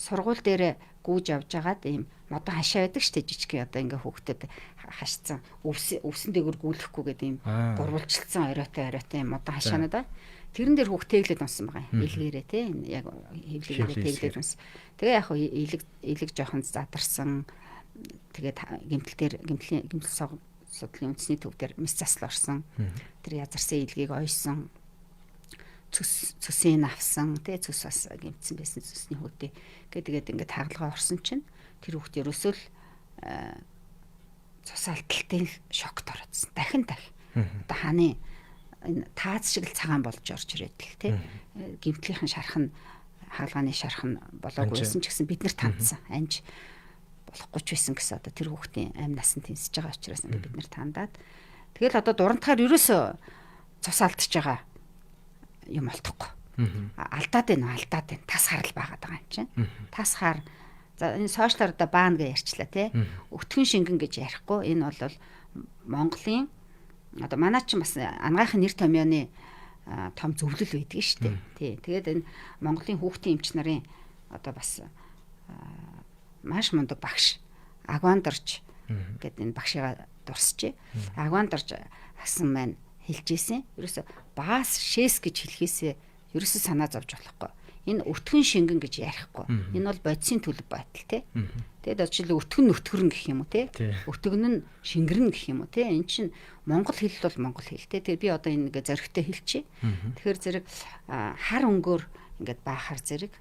[SPEAKER 2] сургууль дээр гүүж явж байгаад ийм модон хашаа байдаг шүү дээ жижиг одоо ингээ хүүхдэд хашцсан өвсөн дээгүр гүйлэхгүй гэдэг ийм гурвалжилсан оройтой юм модон хашаанууд ба. Тэрэн дээр хүүхд тэглээд унсан байгаа юм. Илгээрээ тий яг хэвлэгээрээ тэглээд унсан. Тэгээ яг илэг жоохон задарсан. Тэгээд гэмтэл дээр гэмтэл судлалын үндэсний төв дээр мэс засал орсон. Тэр язарсан илгийг ойсон. Цөсийг авсан тий цөс бас гэмтсэн байсан цөсний хүүдээ. Тэгээд ингээд хагалгаа орсон чинь тэр хүүхд ерөөсөө л цус алдалтын шокт ороодсон. Дахин дахин. Одоо хааны энэ тааз шиг л цагаан болж орж ирээд л тий гэмтлийнхэн шарх нь хагалгааны шарх нь болоогүй байсан ч гэсэн бид нар тандсан. Анж болохгүй ч байсан гэсэн одоо тэр хүүхдийн амь насан тэнсэж байгаа учраас ингээд бид нар тандаад тэгэл одоо дурантахаар ерөөсөө цус алдчихж байгаа юм олдохгүй. Алдаад байна уу? Алдаад байна. Тас харал байгаад байгаа юм чинь. Тас хар. За энэ сошиалар одоо баана гэж ярьчлаа тий. Өтгөн шингэн гэж ярихгүй. Энэ бол Монголын одоо манай чинь бас анагаахын нэр томьёоны том зөвлөл байдаг шүү дээ. Тий. Тэгээд энэ Монголын хүүхдийн эмч нарын одоо бас маш мундаг багш Агвандарч гэдэг энэ багшигаа дурсжээ. Агвандарч асан маань хэлж исэн. Ерөөсө баас шээс гэж хэлэхээсээ ерөөсө санаа зовж болохгүй. Энэ өтгөн шингэн гэж ярихгүй. Энэ бол бодисын төлөв байтал тий. Тэгээд одоо жишээл өтгөн нөтгөрн гэх юм уу тий. Өтгөн нь шингэрнэ гэх юм уу тий. Энэ чинь монгол хэл бол монгол хэл тий. Тэгээд би одоо энэ ингээ зоригтой хэлчихье. Тэгэхээр зэрэг хар өнгөөр ингээд баахар зэрэг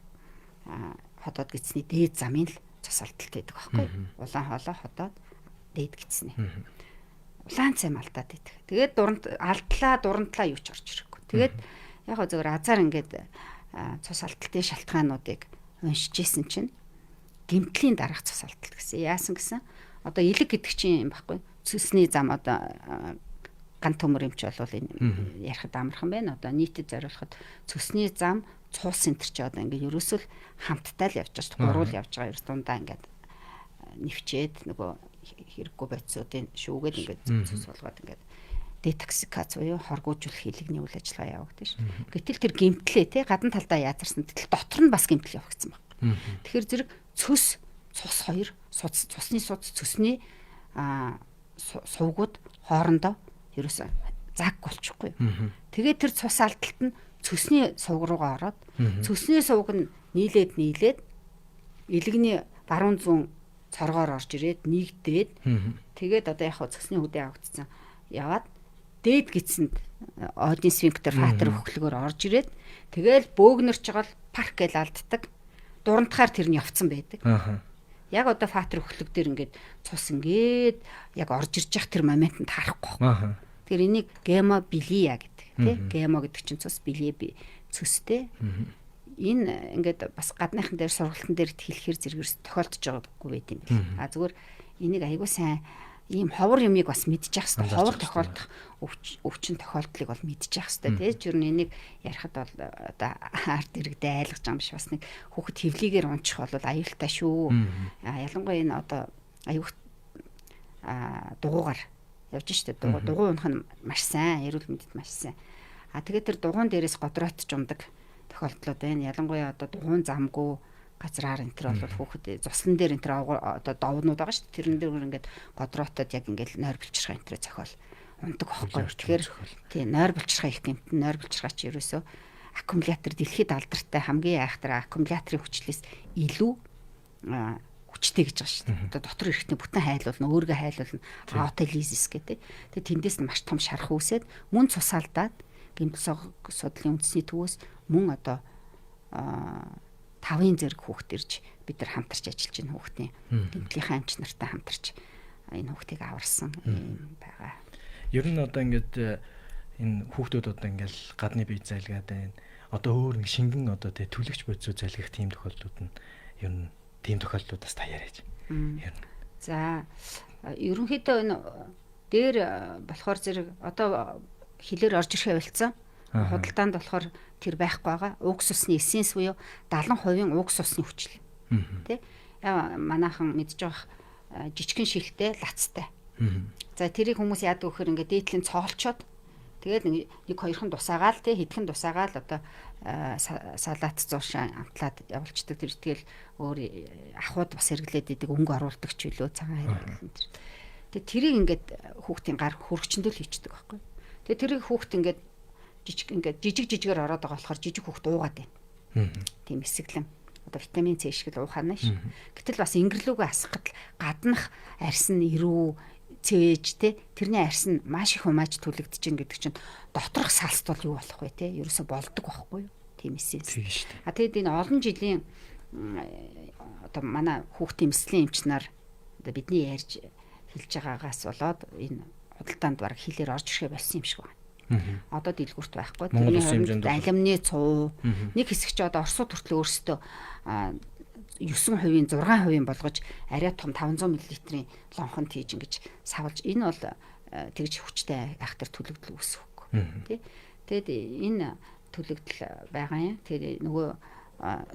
[SPEAKER 2] ходоод гидсний дээд замын л цус алдалт байдаг байхгүй. Улаан хоолой ходоод дээд гидсний. Улаан цайм алдаад байдаг. Тэгээд дурант алдлаа дурантлаа юу ч орж ирэхгүй. Тэгээд яг гоо зөвөр азар ингээд цус алдалтын шалтгаануудыг уншиж исэн чинь гэмтлийн дараах цус алдалт гэсэн. Яасан гэсэн? Одоо илэг гэдэг чинь юм баггүй. Цөсний зам одоо ган төмөр юмч бол энэ ярихад амархан байна. Одоо нийтэд зориулахад цөсний зам цуус центр чи одоо ингээд ерөөсөө л хамттай л явж байгаа шүү дээ. Гурвал явж байгаа ерөөс дундаа ингээд нэвчээд нөгөө хэрэггүй бодисуудын шүүгээд ингээд цус болгоод ингээд детоксикац буюу хоргуужуулах хилэгний үйл ажиллагаа явагдана шүү. Гэтэл тэр гэмтлээ те гадна талдаа яазарсан. Гэтэл дотор нь бас гэмтэл явагдсан байна. Тэгэхээр зэрэг цөс цус хоёр цусны суд цөсний сувгууд хоорондоо ерөөсөө заг болчихгүй. Тэгээд тэр цус алдалт нь цөсний сувг руугаа ороод цөсний сувг нь нийлээд илэгний баруун зүүн цоргоор орж ирээд нэгдээд тэгээд одоо яг цөсний хөдөө авагдсан яваад дээд гидсэнд одын сфинктер фатер хөхлөгөөр орж ирээд тэгэл бөөгнөрч байгаа л парк гэж алддаг. Дурантахаар тэр нь явцсан байдаг. Яг одоо фатер өхлөг дээр ингээд цус ингээд яг орж ирж явах тэр моментод харахгүй. Тэгэхээр энийг гемобилия гэдэг тий. Гемо гэдэг чинь цус, билие цөстэй. Энэ ингээд бас гадныхан дээр сургалтын дээр хэлэхэр зэрэгс тохиолдож байгаагүй байт юм бэл. А зүгээр энийг айгуу сайн ийм ховор юмыг бас мэдчих хэвээр, ховор тохиолдох өвчин тохиолдлыг бол мэдчих хэвээр тий. Жир нь энийг ярихад бол одоо ард иргэдээ айлгаж байгаа юм биш, бас нэг хүүхэд хевлигээр унчих бол аюултай шүү. А ялангуяа энэ одоо аюух дугуугаар явж штэ, дугуй унах нь маш сайн, эрүүл мэндэд маш сайн. А тэгээд тэр дугуун дээрээс годроотч ундаг тохиолдлууд байна. Ялангуяа одоо дугуун замгүй газраар энэ төр бол хүүхэд зуслан дээр энэ төр одоо довнууд байгаа шүү дээ. Тэрэн дээр ингээд годроотод яг ингээд нойр булчирхай энэ төр зохиол ундаг байхгүй. Тэгэхээр тий, нойр булчирхай их гэмтэн, нойр булчирхай чи ерөөсөө аккумулятор дэлхийд алдартай хамгийн айхтар аккумуляторын хүчлээс илүү хүчтэй гэж байгаа шүү дээ. Одоо дотор эрэхтний бүтэн хайлуулна, өөрийгөө хайлуулна, аутолизис гэдэг. Тэгээ тэндээс нь маш том шарах үүсээд мөн цусаалдаад гэмтэл судлалын үндэсний төвөөс мөн одоо 5-ын зэрэг хүүхд ирж бид нар хамтарч ажиллаж байна, хүүхдийн гэмтлийнхээ амч нартай хамтарч энэ хүүхдийг аварсан юм байгаа.
[SPEAKER 1] Ер нь одоо ингээд энэ хүүхдүүд одоо ингээд гадны бие зайлгаад байна. Одоо өөр нэг шингэн одоо тэ түлэгч бодисоо зайлгах тийм тохиолдлууд нь ер нь тийм тохиолдлуудаас та яриач. Ер нь.
[SPEAKER 2] За, ерөнхийдөө энэ дээр болохоор зэрэг одоо хилээр орж ирэхээ болцсон. Худалдаанд болохоор тэр байхгүй байгаа. Уксусны эссенс буюу 70% уксусны хүчил. Тэ? Манайхан мэдж байгаа жижигхэн шилтэй, лацтай. За, тэрийг хүмүүс яадаг вөхөр ингээд дээдлийн цоолчоод тэгээд нэг хоёрхан тусаагаал тэ, хэдхэн тусаагаал одоо салат зуушаа амтлаад явуулцдаг. Тэр тэгэл өөр ахуйд бас хэрэглээд идэг, өнгө оруулдаг ч үлээ, цагаан хэрэглэн тэр. Тэгээд тэрийг ингээд хүүхдийн гар хөргөчөндөө л хийчдэг байхгүй. Тэгээд тэрийг хүүхд ингээд жижиг ингээд жижиг жижигээр ороод байгаа болохоор жижиг хүүхд уугаад байна. Тийм эсэглэн одоо витамин С шиг л уухана ш. Гэтэл бас ингэрлүүгээ асгахад гаднах арьс нь ирүү цээж те, тэрний арьс нь маш их хумааж түлэгдэж гин гэдэг чинь доторх салст бол юу болох вэ те? Ерөөсө болдог байхгүй юу? Тийм эсэнс. А тэгэд энэ олон жилийн одоо манай хүүхдийн мэслийн эмч нар одоо бидний ярьж хэлж байгаагаас болоод энэ худалдаанд бараг хилээр орж ирэхээ болсон юм шиг байна. Одоо дэлгүүрт байхгүй.
[SPEAKER 1] Тэрний оронд
[SPEAKER 2] алимны цуу нэг хэсэг чи одоо Оросууд хүртэл өөрсдөө 9%-ийн 6% болгож арай том 500 мл-ийн лонхонд хийж ингэж савлж энэ бол тэгж хүчтэй айхтар төлөгдөл үүсэхгүй тий. Тэгэд энэ төлөгдөл байгаа юм. Тэгээд нөгөө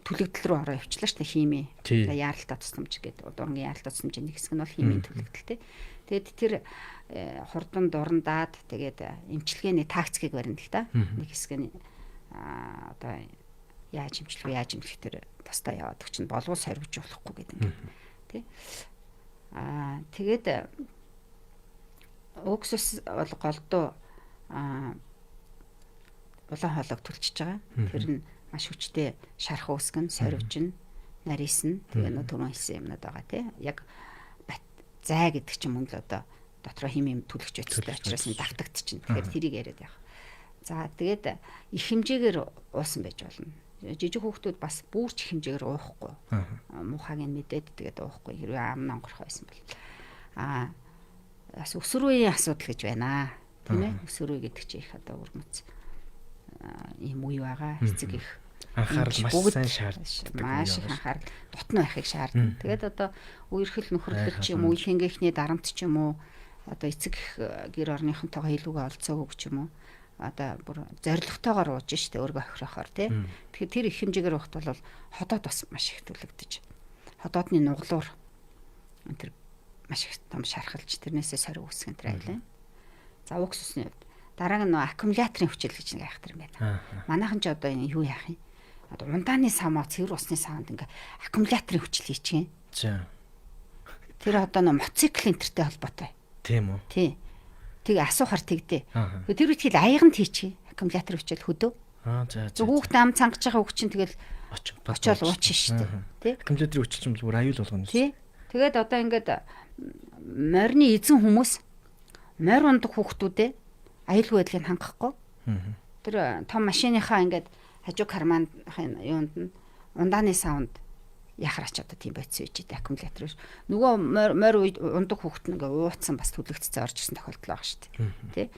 [SPEAKER 2] төлөгдөл рүү ороо явчлаа шүү дээ, хими. За, яаралтай тусламж гэдэг дурангийн яаралтай тусламжийн нэг хэсэг нь бол химийн төлөгдөл тий. Тэгээд тэр хурдан дурандаад тэгээд эмчилгээний тактикийг барина л да. Нэг хэсэг нь одоо яаж эмчлэх вэ, яаж эмчлэх тэр тусдаа яваад чинь болов сорвиж болохгүй гэдэг юм тий. Тэгээд уксус бол голдуу улаан хоолойг төлчиж байгаа. Тэр нь маш хүчтэй шарх үүсгэн, сорвиж, нарийсна. Тэгээ нөө түрүүн хэлсэн юмнууд байгаа тий. Яг зай гэдэг чинь мөн л одоо дотроо хим юм түлхэж байцтай учраас нь давтагдчихна. Тэгэхээр тэрийг яриад явах. За, тэгээд их хэмжээгээр уусан байж болно. Жижиг хүүхдүүд бас бүрч их хэмжээгээр уухгүй. Муухайг нь мэдээд тэгээд уухгүй. Хэрвээ ам нонгорхоо байсан бол. Бас өсвөр үеийн асуудал гэж байна. Тийм ээ? Өсвөр үе гэдэг чинь их одоо өрмөц ийм үе байгаа. Эцэг их
[SPEAKER 1] анхаарал маш сайн шаарддаг.
[SPEAKER 2] Маш их анхаарал дутна байхыг шаардна. Тэгээд одоо үерхэл нөхөрлөл ч юм уу, үеийнхэнгээхний дарамт ч юм уу, одоо эцэг гэр орныхонтойгоо илүүгээ олцоогүй ч юм уу, одоо бүр зоригтойгоор ууж штэ өөргөө хохирохоор тий. Тэгэхээр тэр их хэмжээгээр уухт бол ходоод бас маш их түлэгдэж. Ходоодны нуглуур тэр маш их том шархалж тэрнээсээ сорив үүсгэн тэр айлаа. За, уксусны хувьд дараа нь нөө аккумуляторын хүчил гэж нэг айхтар юм байна. Манайхан ч одоо энэ юу яах юм? Одоо ундааны самаа цэвэр усны савнд ингээ аккумуляторын хүчил хийчихье.
[SPEAKER 1] За.
[SPEAKER 2] Тэр одоо нөө мотоцикл энтертэй холбоотой.
[SPEAKER 1] Тийм үү?
[SPEAKER 2] Тий. Тэг асуухар тэгдэ. Тэр үед хэл аяганд хийчихье. Аккумулятор хүчил хөдөө.
[SPEAKER 1] За за.
[SPEAKER 2] Хүүхд ам цангаж байгаа хүүхд чинь тэгэл очиод уучих штэ. Тий.
[SPEAKER 1] Аккумуляторын хүчил чинь бүр аюул болгоно.
[SPEAKER 2] Тий. Тэгээд одоо ингээд морины эзэн хүмүүс морь ундаг хүүхдүүдээ аюулгүй байдлыг хангахгүй. Тэр том машиныхаа ингээд хажуу карманын юунд нь ундааны савнд Яхраач одоо тийм бодис үйж дээ аккумулятор биш. Нөгөө морь ундаг хүүхэд нь ингээ ууцсан бас түлэгдсэн орж ирсэн тохиолдол байгаа шүү дээ. Тэ.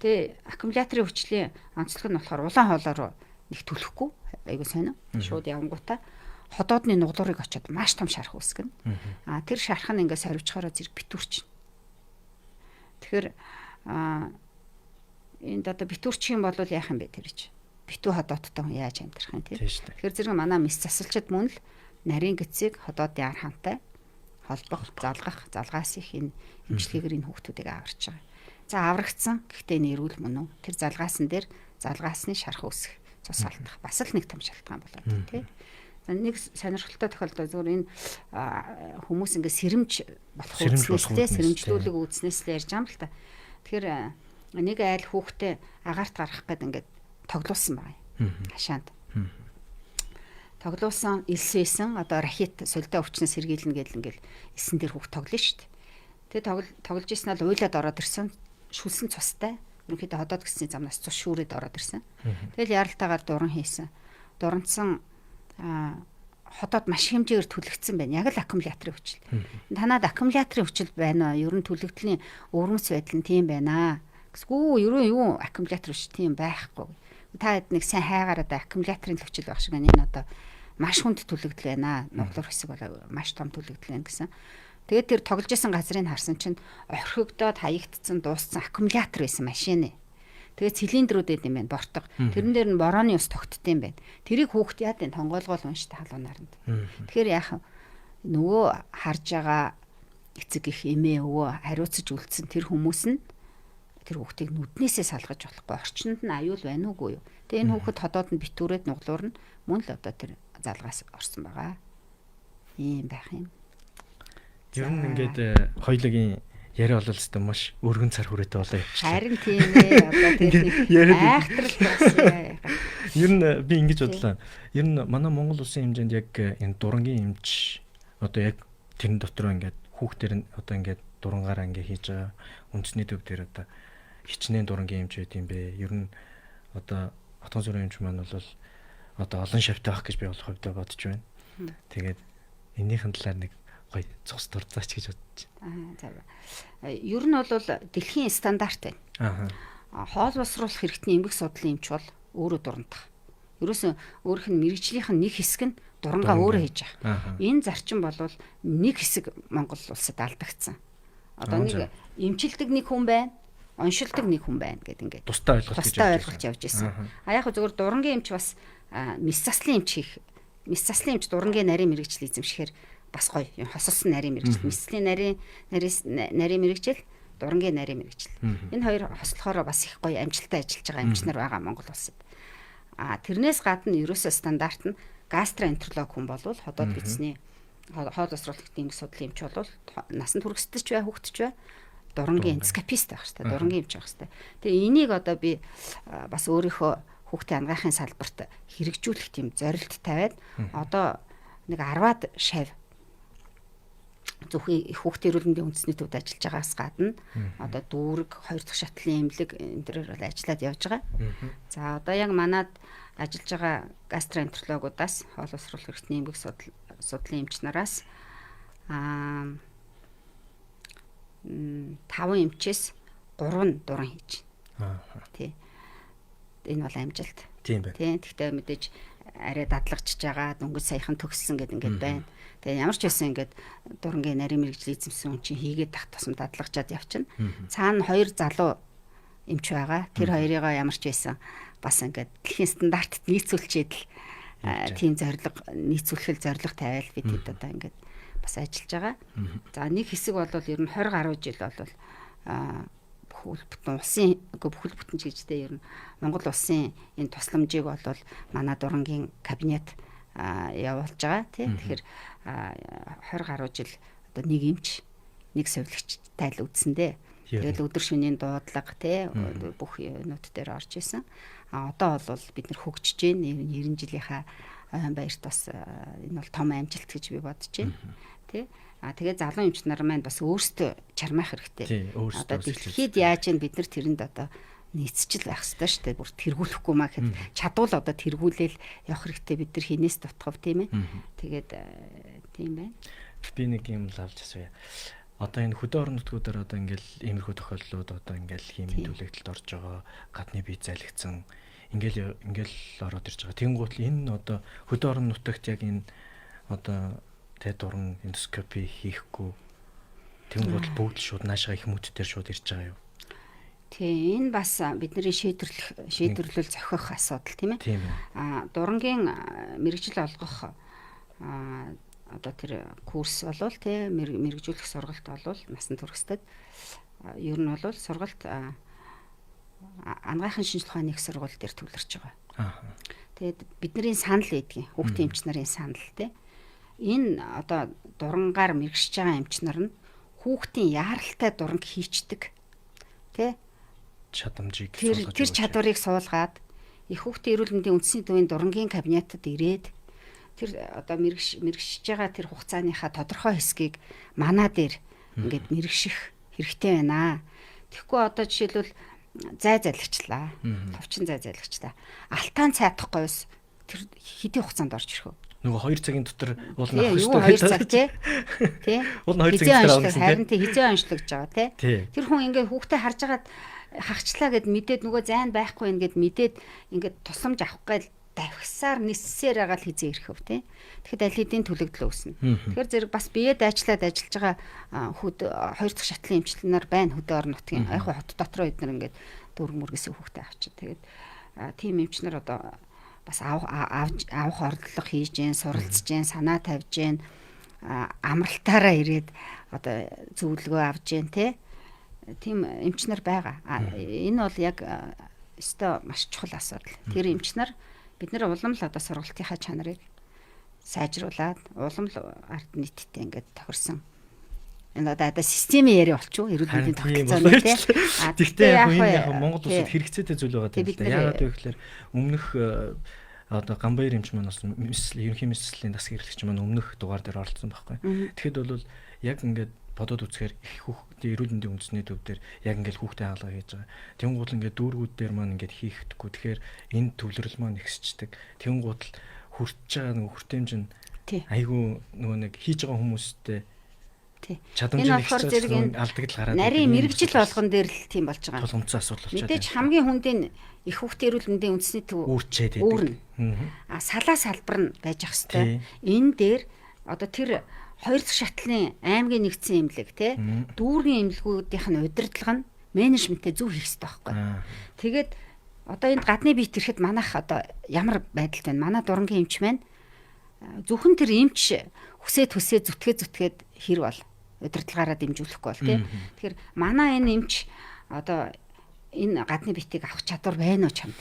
[SPEAKER 2] Тэгээ аккумуляторын хүчлийн онцлог нь болохоор улаан хоолой руу нэг түлхэхгүй айгуу сонио. Шууд явангуудаа ходоодны нуглуурыг очиод маш том шарх үүсгэнэ. А тэр шарх нь ингээ сорвичхороо зэрэг битүүрчин. Тэгэхээр энд одоо битүүрчих юм бол яах юм бэ тэр чи? Битүү ходоодтой хүн яаж амьдрах юм тий? Тэгэхээр зэрэг манай мэс засалчид мөн л нарийн гэцийг ходоодын ар хантай холбох, залгах, залгаас их энэ эмчилгээгээр энэ хүүхдүүдийг аварч байгаа. За аврагдсан. Гэхдээ нэрүүл мөн үү? Тэр залгаасан дээр залгаасны шарх үүсэх, цус алдах бас л нэг том шалтгаан болоод тий. Нэг сонирхолтой тохиолдол зөвхөн энэ хүмүүс ингээ сэрэмж болох үүднээс тий, сэрэмжлүүлэг үүднээс л ярьж байгаа юм л та. Тэгэхээр нэг айл хүүхдээ агаарт гаргах гээд ингээд тоглуулсан байгаа юм. Хашаанд. Тоглуулсан, элс байсан. Одоо ракет солидоо өвчнөөс сэргийлнэ гэл ингээл элсэн дээр хүүхд тоглоно шүү дээ. Тэгээ тоглож ирсэн нь уйлаад ороод ирсэн. Шүлсэн цустай. Ерөнхийдөө ходоод гисний замнаас цус шүүрээд ороод ирсэн. Тэгэл яралтаагаар дуран хийсэн. Дуранцсан ходоод маш хэмжээгээр түлэгдсэн байна. Яг л аккумуляторын хүчил. Танад аккумуляторын хүчил байна уу? Ер нь түлэгдлийн өвөрмөц байдал нь тийм байна. Гэсгүй ер нь юу аккумулятор хүчил тийм байхгүй. Та хэд нэг сайн хайгаараа аккумуляторын хүчил байх шиг байна. Энэ одоо маш хүнд түлэгдэл байна. Нуглуур хэсэг бол маш том түлэгдэл байна гэсэн. Тэгээд тэр тоглож исэн газрыг харсан чинь орхигдоод хаягдсан дууссан аккумулятор байсан машины. Тэгээ цилиндрүүд байд юм байна бортго. Тэрэн дээр нь борооны ус тогтд юм байна. Тэрийг хүүхд яад энэ тонгоолгоол унштай халуун наранд. Тэгэхээр яах нөгөө харж байгаа эцэг их эмээ өвөө хариуцаж үлдсэн тэр хүмүүс нь тэр хүүхдийг нүднээсээ салгаж болохгүй орчинд нь аюул байна уугүй юу. Тэгээ энэ хүүхэд ходоод нь битүүрээд нуглуур нь мөн л одоо тэр залгаас орсон байгаа. Ийм байх юм.
[SPEAKER 1] Ер нь ингээд хоёлогийн яриа бол өстө маш өргөн цар хүрээтэй болоо явчихлаа.
[SPEAKER 2] Харин тийм ээ. Одоо тэр айхтрал бас.
[SPEAKER 1] Ер нь би ингэж бодлоо. Ер нь манай Монгол улсын хэмжээнд яг энэ дурангийн эмч одоо яг тэрэн дотор ингээд хүүхдэр нь одоо ингээд дурангаараа ингээд хийж байгаа үндэсний төв дээр одоо хичнээн дурангийн эмч байд юм бэ. Ер нь одоо Отгон сүрэн эмч маань бол одоо олон шавтай байх гэж би бол хувьдаа бодож байна. Тэгээд энэнийхэн талаар нэг гоё цус дурдаач гэж бодож
[SPEAKER 2] байна. За. Ер нь бол дэлхийн стандарт байна. Аа. Хоол боловсруулах хэрэгтний эмгэг судлалын эмч бол өөрөө дурандах. Ерөөсөн өөрийнх нь мэрэгжлийнх нь нэг хэсэг нь дурангаа өөрөө хийж байгаа. Энэ зарчим бол нэг хэсэг Монгол улсад алдагдсан. Одоо нэг эмчилдэг нэг хүн байна, оншилдог нэг хүн байна гэд ингээд
[SPEAKER 1] тустай ойлголт
[SPEAKER 2] тустай ойлголт явж исэн. А яг зөвхөн дурангийн эмч бас мэс заслын эмч хийх, мэс заслын эмч дурангийн нарийн мэрэгжил эзэмшихээр бас гоё юм хосолсон нарийн мэрэгжил, мэслийн нарийн нарийн мэрэгжил, дурангийн нарийн мэрэгжил. Энэ хоёр хослохороо бас их гоё амжилттай ажиллаж байгаа эмч нар байгаа Монгол улсад. А тэрнээс гадна ерөөсөө стандарт нь гастроэнтеролог хүн болвол ходоод бидсний хоол боловсруулах эмгэг судлалын эмч бол насан туршидч бай, хүүхдч бай дурангийн эндоскопист байх хэрэгтэй, дурангийн эмч байх хэрэгтэй. Тэгээ энийг одоо би бас өөрийнхөө хүүхдийн анагаахын салбарт хэрэгжүүлэх тийм зорилт тавиад одоо нэг 10-аад шав зөвхөн хүүхдийн эрүүл мэндийн үндэсний төвд ажиллаж байгаас гадна одоо дүүрэг, хоёр дахь шатлын эмнэлэг энэ төрөөр бол ажиллаад явж байгаа. За одоо яг манад ажиллаж байгаа гастроэнтерологуудаас хоол боловсруулах хэрэгтний эмгэг судлалын эмч нараас 5 эмчээс 3 нь дуран хийж байна. Тий. Энэ бол амжилт.
[SPEAKER 1] Тийм байна.
[SPEAKER 2] Тий. Гэхдээ мэдээж арай дадлагчж байгаа, дөнгөж саяхан төгссөн гэд ингээд байна. Тэгээ ямар ч байсан ингээд дурангийн нарийн мэрэгжил эзэмсэн хүн чинь хийгээд тах тусам дадлагчаад явчихна. Цаана хоёр залуу эмч байгаа. Тэр хоёрыгоо ямар ч байсан бас ингээд дэлхийн стандартт нийцүүлчихэд л тийм зорилго нийцүүлэх зорилго тавиал бид хэд одоо ингээд бас ажиллаж байгаа. За нэг хэсэг бол ер нь 20 гаруй жил бол бүхэл бүтэн улсын үгүй бүхэл бүтэн ч гэжтэй ер нь Монгол улсын энэ тусламжийг бол манай дурангийн кабинет явуулж байгаа тий. Тэгэхээр 20 гаруй жил одоо нэг эмч нэг совилогчтай л үдсэн дээ. Тэгэл өдөр шөнийн дуудлага тий бүх юмнууд дээр орж исэн. А одоо бол бид нэр хөгжиж байна. 90 жилийнхаа ойн баярт бас энэ бол том амжилт гэж би бодож байна. Тий. А тэгээ залуу эмч нар маань бас өөрсдөө чармаах хэрэгтэй. Одоо дэлхийд яаж юм бид нар тэрэнд одоо нийцчил байх ёстой шүү дээ. Бүр тэргүүлэхгүй маа гэхэд чадвал одоо тэргүүлээл явах хэрэгтэй, бид нар хинээс дутхав, тийм ээ. Тэгээд тийм байна.
[SPEAKER 1] Би нэг юм л авч асууя. Одоо энэ хөдөө орон нутгуудаар одоо ингээл иймэрхүү тохиолдлууд одоо ингээл химийн түлэгдэлд орж байгаа, гадны бие залгицсан ингээл ингээл ороод ирж байгаа. Тэнгуут л энэ одоо хөдөө орон нутагт яг энэ одоо тэ дуран эндоскопи хийхгүй тэнгуут л бүгд л шууд наашаа их мөт дээр шууд ирж байгаа юу?
[SPEAKER 2] Тий, энэ бас бидний шийдвэрлэл зохих асуудал, тийм ээ. Дурангийн мэргэжил олгох одоо тэр курс болвол тий мэргэжүүлэх сургалт болвол насан туршидад ер нь бол сургалт анагаахын шинжилгээ ухааны их сургууль дээр төвлөрч байгаа. Тэгээд бидний санал байдгийн хүүхдийн эмч нарын санал тий. Энэ одоо дурангаар мэрэгшиж байгаа эмч нар нь хүүхдийн яаралтай дуранг хийчдэг тий
[SPEAKER 1] чадамжийг
[SPEAKER 2] суулгаж тэр чадварыг суулгаад их хүүхдийн эрүүл мэндийн үндэсний төвийн дурангийн кабинетад ирээд тэр одоо мэрэгшиж байгаа тэр хугацааныхаа тодорхой хэсгийг манаа дээр ингээд мэрэгших хэрэгтэй байна. Тэгэхгүй одоо жишээлбэл зай залгичлаа. Товчин зай залгичлаа. Алтаан цайдахгүй ус тэр хэдийн хугацаанд орж ирэх вэ?
[SPEAKER 1] Нөгөө 2 цагийн дотор уул нь
[SPEAKER 2] авах хэрэгтэй. 2 цаг тий. Тий.
[SPEAKER 1] Уул нь 2 цагийн дотор авах гэсэн.
[SPEAKER 2] Харин тий хизээ онцлогдож байгаа тий. Тэр хүн ингээд хүүхдээ харж агаад хахчлаа гэд мэдээд нөгөө зайн байхгүй ингээд мэдээд ингээд тусламж авах гээл давхисаар ниссээр байгаа л хизээ ирэх хөв тий. Тэгэхэд аль хэдийн түлэгдэл үүснэ. Тэгэхээр зэрэг бас бие дайчлаад ажиллаж байгаа хөд хоёр дахь шатлын эмчилнээр нар байна хөдөө орон нутгийн. Яг хот дотроо эднэр ингээд дүүрэг мөргөөс хүүхдээ авчи. Тэгээд тийм эмч нар одоо бас авах орлого хийж гэн, суралцж гэн, санаа тавьж гэн, амралтаараа ирээд одоо зөвлөгөө авч гэн тий. Тийм эмч нар байгаа. Энэ бол яг өстой маш чухал асуудал. Тэр эмч нар бид нар улам л одоо сургалтынхаа чанарыг сайжруулад улам л ард нийттэй ингээд тохирсон. Энэ одоо системийн яриа болчих уу? Эрүүл мэндийн тогтолцооны тий.
[SPEAKER 1] Гэхдээ яг энэ яг Монгол улсад хэрэгцээтэй зүйл байгаа юм л да. Яагаад вэ гэхээр өмнөх одоо Гамбаяр эмч маань бас ерөнхий мэслийн засаг эрхлэгч маань өмнөх дугаар дээр оролцсон байхгүй. Тэгэхэд бол яг ингээд бодоод үзэхээр их хүүхдийн эрүүл мэндийн үндэсний төв дээр яг ингээд хүүхдээ хаалга хийж байгаа. Тэнгуут л ингээд дүүргүүд дээр маань ингээд хийхдэггүй. Тэгэхээр энэ төвлөрөл маань ихсчдэг. Тэнгуут л хүртэж байгаа нөгөө хүртээмж нь айгүй нөгөө нэг хийж байгаа хүмүүстэй чадамж
[SPEAKER 2] нь болохоор зэрэг энэ
[SPEAKER 1] алдагдал гараад
[SPEAKER 2] нарийн мэрэгжил болгон дээр л тийм болж байгаа.
[SPEAKER 1] Тулгамдсан асуудал болчиход.
[SPEAKER 2] Мэдээж хамгийн хүндийн их хүүхдийн эрүүл мэндийн үндэсний төв
[SPEAKER 1] үүрчээд байдаг.
[SPEAKER 2] А салаа салбар нь байж ах хэвээр. Энэ дээр одоо тэр хоёр дахь шатлын аймгийн нэгдсэн эмнэлэг тий дүүргийн эмнэлгүүдийнх нь удирдлага нь менежментээ зөв хийх хэрэгтэй байхгүй. Тэгээд одоо энд гадны биет ирэхэд манайх одоо ямар байдалд байна? Манай дурангийн эмч маань зөвхөн тэр эмч хүсээ төсөө зүтгээ зүтгээд хэр бол удирдлагаараа дэмжүүлэхгүй бол тий. Тэгэхээр манай энэ эмч одоо энэ гадны биетийг авах чадвар байна уу чамд?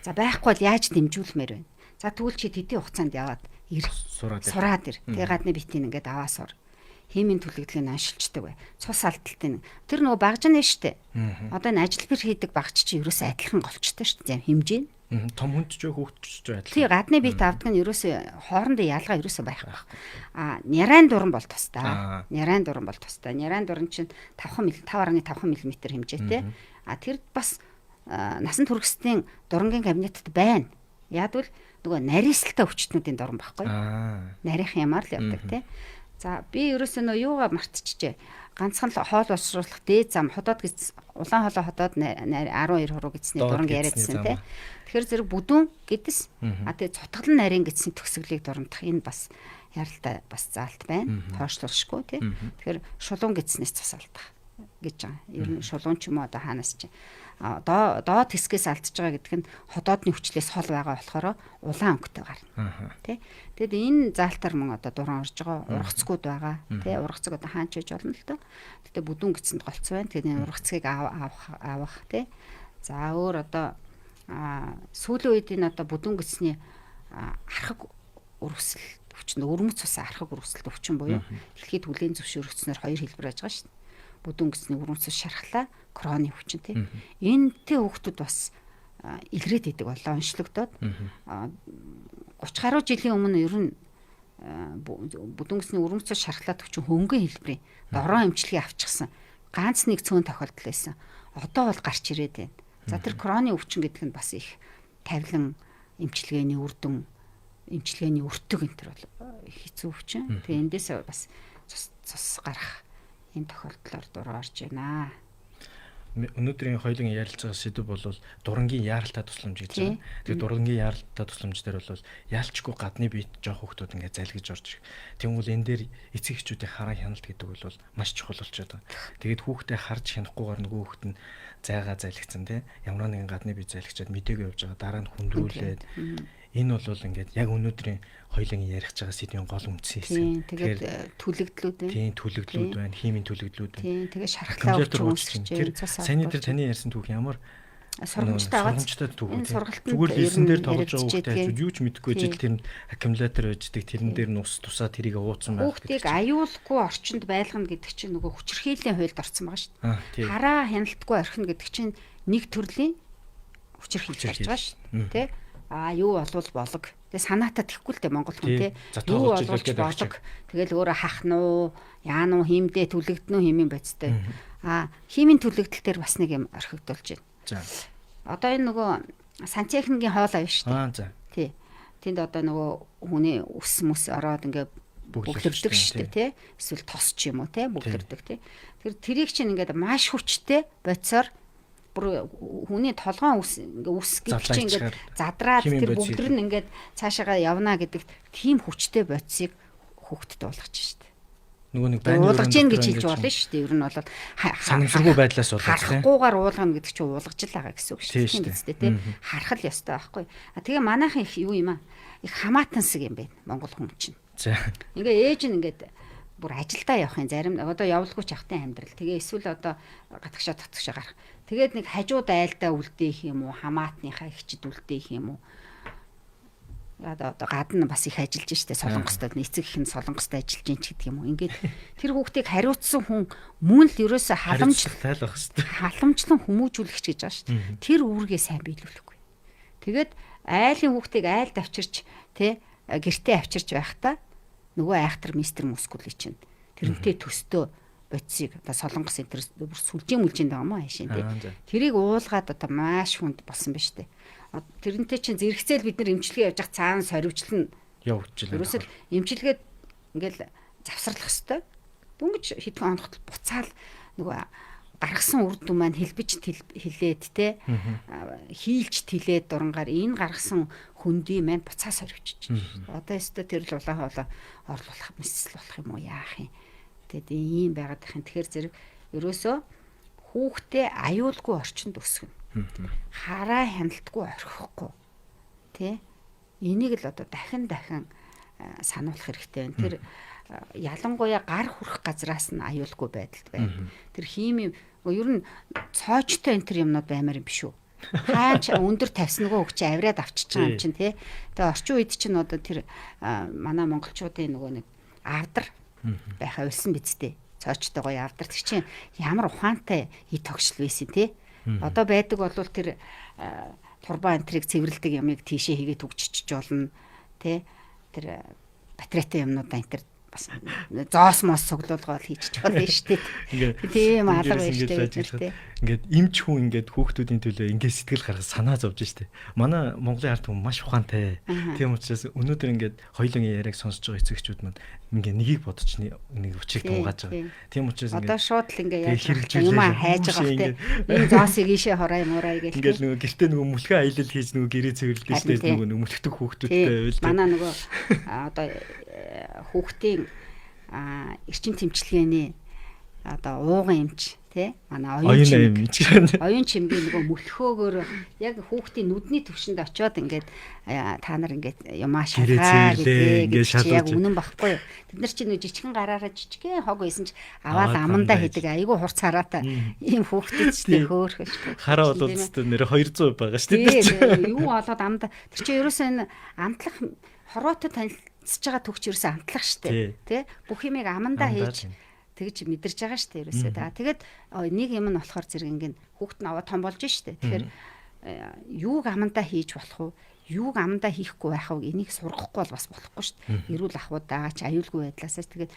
[SPEAKER 2] За байхгүй бол яаж дэмжүүлмээр байна? За тэгвэл чи тэдний хугацаанд яваад ир сураад ир. Тэгээ гадны битийг ингээд аваа сур. Химийн түлэгдлийг аншилчдаг бай. Цус алдалтын. Тэр нөгөө багж нь штэ. Одоо энэ ажил бэр хийдэг багч чи ерөөсөө адилхан голчтой штэ. Зам хэмжээ нь.
[SPEAKER 1] Том хүнд ч хүүхд ч адилхан.
[SPEAKER 2] Тий, гадны бит авдаг нь ерөөсөө хоорондын ялгаа ерөөсөө байхгүй. А нярайн дуран бол тусдаа. Нярайн дуран бол тусдаа. Нярайн дуран чинь 5.5 мм хэмжээтэй. А тэр бас насан туршидын дурангийн кабинетд байна. Яадвал нөгөө нарийсалтай өвчтнүүдийн дуран байхгүй. Нарийнх ямаар л явдаг тий. За би ерөөсөө нөө юугаа мартчихжээ. Ганцхан л хоол боловсруулах дээд зам ходоод гэж улаан хоолой ходоод 12 хуруу гэсний дуранг яриадсан тий. Тэгэхээр зэрэг бүдүүн гэдэс а тэгээ цутгалан нарийн гэсний төгсгөлийг дурамдах энэ бас яралтай бас заалт байна. Хойшлуулшгүй тий. Тэгэхээр шулуун гэснээс цус алдах гэж байгаа. Ер нь шулуун ч юм уу одоо хаанаас чи доод хэсгээс алдж байгаа гэдэг нь ходоодны хүчлээс хол байгаа болохоор улаан өнгөтэй гарна. Тэ. Тэгэд энэ заалтаар мөн одоо дуран орж байгаа ургацгууд байгаа. Тэ. Ургацэг одоо хаан ч хийж болно л доо. Гэтэ бүдүүн гэсэнд голцсон байна. Тэгээд энэ ургацгийг авах тэ. За өөр одоо сүүлийн үед энэ одоо бүдүүн гэсний архаг өргөсөл өвчин, өрмөц ус архаг өргөсөлт өвчин буюу дэлхийд хүлээн зөвшөөрөгдснөөр хоёр хэлбэр байж байгаа шүү дээ. Бүдүүн гэсний өрмөц ус шархлаа, кроны өвчин тий. Энэтэй хүүхдүүд бас илрээд идэг болоо онцлогдоод 30 гаруй жилийн өмнө ер нь бүдүүн гэсний өрмөц ус шархлаа өвчин хөнгөн хэлбэрийн дороо эмчилгээ авчихсан. Ганц нэг цөөн тохиолдол байсан. Одоо бол гарч ирээд байна. За тэр Кроны өвчин гэдэг нь бас их тавилан эмчилгээний үр дүн, эмчилгээний өртөг энэ төр бол хэцүү өвчин. Тэгээ эндээс бас цус гарах ийм тохиолдлоор дуруу орж байна.
[SPEAKER 1] Өнөөдрийн хоёулын ярилцгаа сэдэв бол дурангийн яаралтай тусламж гэж байна. Тэгээ дурангийн яаралтай тусламж дээр бол яалчгүй гадны биет жоох хүмүүс ингээд залгиж орж ирэх. Тэгвэл энэ дээр эцэг эхчүүдийн хараа хяналт гэдэг бол маш чухал болчиход байгаа. Тэгээд хүүхдээ харж хянахгүйгээр нөгөө хүүхэд нь зайгаа залгицсан тий ямар нэгэн гадны бие залгичаад мдээгүй явж байгаа, дараа нь хүндрүүлээд энэ бол ингээд яг өнөөдрийн хоёулын ярих байгаа сэдвийн гол үндсэн
[SPEAKER 2] хэсэг. Тэгээд түлэгдлүүд
[SPEAKER 1] байна. Тийм, түлэгдлүүд байна, химийн түлэгдлүүд байна.
[SPEAKER 2] Тийм, тэгээд шархлаа өвчин үүсгэж
[SPEAKER 1] байна. Саяны тэр таны ярьсан түүх ямар
[SPEAKER 2] сургамжтай
[SPEAKER 1] байгаа. Сургамжтай түүх. Зүгээр л элсэн дээр тоглож байгаа хүүхдээ юу ч мэдэхгүй жил тэр аккумулятор байждаг, тэрэн дээр нь ус тусаа тэрийг ууцсан
[SPEAKER 2] байх. Хүүхдийг аюулгүй орчинд байлгана гэдэг чинь нөгөө хүчирхийллийн хуульд орсон байгаа шүү дээ. Хараа хяналтгүй орхино гэдэг чинь нэг төрлийн хүчирхийлэл гарч байгаа шүү дээ. Тэ? А юу болвол болог. Тэгээ санаатай тэхгүй л дээ Монгол хүн те. Юу болвол болог. Тэгэл өөрөө хахна уу, яана уу, хиймдээ түлэгдэнэ үү химийн бодистой. А химийн түлэгдэл дээр бас нэг юм орхигдуулж байна.
[SPEAKER 1] За.
[SPEAKER 2] Одоо энэ нөгөө сантехникийн хоол аяа шүү
[SPEAKER 1] дээ. За.
[SPEAKER 2] Тий. Тэнд одоо нөгөө хүний үс мүс ороод ингээ бүглэрдэг шүү дээ тий. Эсвэл тос ч юм уу тий бүглэрдэг тий. Тэр тэрийг чинь ингээд маш хүчтэй бодисоор бүр хүний толгоон үс ингээ үс гэж чинь ингээд задраад тэр бүглэр нь ингээд цаашаага явна гэдэг тийм хүчтэй бодисыг хүүхдэд уулгаж штэ.
[SPEAKER 1] Нөгөө нэг байны
[SPEAKER 2] уулгаж гин гэж хэлж болно шүү дээ. Ер нь бол
[SPEAKER 1] санамсаргүй байдлаас болоод
[SPEAKER 2] харахгүйгээр уулгана гэдэг чинь уулгаж л байгаа гэсэн үг шүү дээ. Тийм биз дээ тий. Харах л ёстой байхгүй. А тэгээ манайхан их юу юм аа? Их хамаатансаг юм байна Монгол хүн чинь.
[SPEAKER 1] За.
[SPEAKER 2] Ингээ ээж нь ингээд бүр ажилдаа явах юм зарим одоо явлгүй ч ахтай амьдрал. Тэгээ эсвэл одоо гадагшаа татгшаа гарах. Тэгээд нэг хажууд айлдаа үлдээх юм уу, хамаатныхаа ихчд үлдээх юм уу? Одоо гадна бас их ажиллаж штэ Солонгостой эцэг их нь Солонгостой ажиллаж гин ч гэдэг юм уу. Ингээд тэр хүүхдийг хариуцсан хүн мөн л ерөөсө
[SPEAKER 1] халамжтай л байх хэвээр.
[SPEAKER 2] Халамжлан хүмүүжүүлэгч гэж байгаа штэ. Тэр үүргээ сайн биелүүлэхгүй. Тэгээд айлын хүүхдийг айлд авчирч тэ гэртээ авчирч байхдаа нөгөө айхтар мистер мускули чинь тэрнтэй төстөө бодисыг одоо Солонгос энэ төр бүр сүлжээ мүлжинд байгаа юм уу хайшин тий. Тэрийг уулгаад одоо маш хүнд болсон ба штэ. Тэрнтэй чинь зэрэгцээл бид нар эмчилгээ явж байгаа цаана сорвичлал нь
[SPEAKER 1] явагдчихлаа.
[SPEAKER 2] Ерөөсөл эмчилгээд ингээл завсарлах хэвээр. Дөнгөж хэдхэн хоногт буцаал нөгөө гаргасан үр дүн маань хэлбэж хилээд те хийлж тилээд дурангаар энэ гаргасан хөндий маань буцаа сорвичиж. Одоо өстө тэр л улаан хоолой орлуулах мэсэл болох юм уу яах юм. Тэгэд ийм байгаад их юм. Тэгэхээр зэрэг ерөөсөө хүүхдээ аюулгүй орчинд өсгөнө. Хараа хяналтгүй орхихгүй. Тэ? Энийг л одоо дахин дахин сануулах хэрэгтэй байна. Тэр ялангуяа гар хүрэх газраас нь аюулгүй байдалд байна. Тэр химийн ер нь цоочтой энэ төр юмнууд баймаар юм биш үү? Хаач өндөр тавьсан нөгөө хөгч авриад авчиж байгаа юм чинь тий. Тэгээ орчин үед чинь одоо тэр манай монголчуудын нөгөө нэг авдар байхаа уйлсан биз дээ. Цоочтой гоё авдар. Тэр чинь ямар ухаантай хий тогшил байсан тий. Одоо байдаг бол тэр турбаа энтрийг цэвэрлэдэг ямыг тийшээ хийгээд түгжчихэж болно тий. Тэр батарейтай юмнуудаа энэ төр бас зоос мос цуглуулгаал хийчих болно шүү дээ. Тийм алга байж дээ.
[SPEAKER 1] Ингээд эмч хүн ингээд хүүхдүүдийн төлөө ингээд сэтгэл гаргаж санаа зовж штэ. Манай Монголын ард түмэн маш ухаантай. Тийм учраас өнөөдөр ингээд хоёулангийн яриаг сонсож байгаа эцэгчүүд маань ингээд нэгийг бодож нэг учрыг тунгааж байгаа. Тийм учраас
[SPEAKER 2] ингээд одоо шууд л ингээд яаж юм аа хайж байгаа хэ. Энэ зоосыг ийшээ хорой мурай гэл.
[SPEAKER 1] Ингээд нөгөө гэртээ нөгөө мөлхөө аялал хийж нөгөө гэрээ цэвэрлдэг штэ. Нөгөө мөлхтөг хүүхдүүдтэй
[SPEAKER 2] байвал. Манай нөгөө одоо хүүхдийн эрчим тэмцэлгээний одоо ууган эмч тий манай оюун чимгийн нөгөө мөлхөөгөөр яг хүүхдийн нүдний төвшөнд очиод ингээд та нар ингээд юмаа шалгаа гэдэг яг үнэн багхгүй. Тэд нар чинь жижигхэн гараараа жижигхэн хог байсан ч аваад амандаа хийдэг айгүй хурц хараатай ийм хүүхдүүд ч тий хөөрхөн шүү.
[SPEAKER 1] Хараа бол өстө нэр 200% байгаа шүү дээ.
[SPEAKER 2] Юу олоод амдаа тэр чинь ерөөсөө энэ амтлах хорвоотой танилцж байгаа төгч ерөөсөө амтлах шүү дээ. Тэ бүх юмыг амандаа хийж тэгж мэдэрч байгаа шүү дээ ерөөсөө. За тэгээд нэг юм нь болохоор зэрэг ингээд хүүхд нь аваа том болж штэ. Тэгэхээр юуг амандаа хийж болох вэ? Юуг амдаа хийхгүй байх вэ? Энийг сургахгүй бол бас болохгүй шүү дээ. Эрүүл ахуйд байгаа ч аюулгүй байдлаасаа тэгээд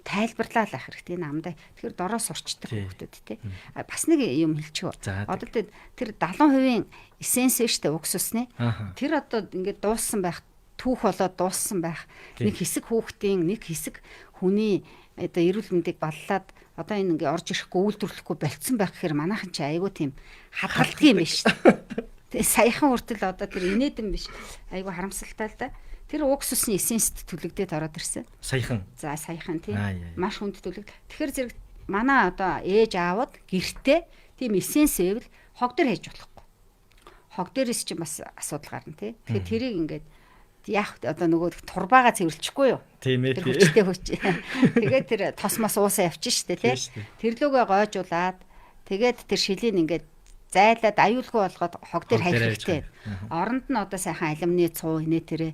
[SPEAKER 2] тайлбарлаа л ах хэрэгтэй энэ амдаа. Тэгэхээр дороо сурчдаг хүүхдүүд тий. Бас нэг юм хэлчихв. Одоо тэр 70% эссенс шүү дээ уксусны. Тэр одоо ингээд дууссан байх, түүх болоод дууссан байх. Нэг хэсэг хүүхдийн, нэг хэсэг хүний одоо эрүүл мэндийг баллаад одоо энэ ингээ орж ирэхгүй, үйлдвэрлэхгүй болцсон байх гэхээр манайхан чи айгүй тийм хадгалдаг юм биш шүү дээ. Тэгээ саяхан хүртэл одоо тэр инээдэн биш. Айгүй харамсалтай л да. Тэр уксусны эссенст түлэгдээд ороод ирсэн.
[SPEAKER 1] Саяхан.
[SPEAKER 2] За саяхан тийм. Маш хүнд түлэг. Тэгэхээр зэрэг манай одоо ээж аавууд гэртээ тийм эссенс байвал хог дээр хайж болохгүй. Хог дээрээс чинь бас асуудал гарна тий. Тэгэхээр тэрийг ингээд яах одоо нөгөө турбаага цэвэрлчихгүй юу?
[SPEAKER 1] Тийм ээ.
[SPEAKER 2] Тэр хүчтэй хүч. Тэгээд тэр тос мос уусаа явчих штэ тий. Тэр лүүгээ гойжуулаад тэгээд тэр шилийн ингээд зайлаад аюулгүй болгоод хог дээр хайх хэрэгтэй. Оронд нь одоо сайхан алюминий цуу инээ тэрэ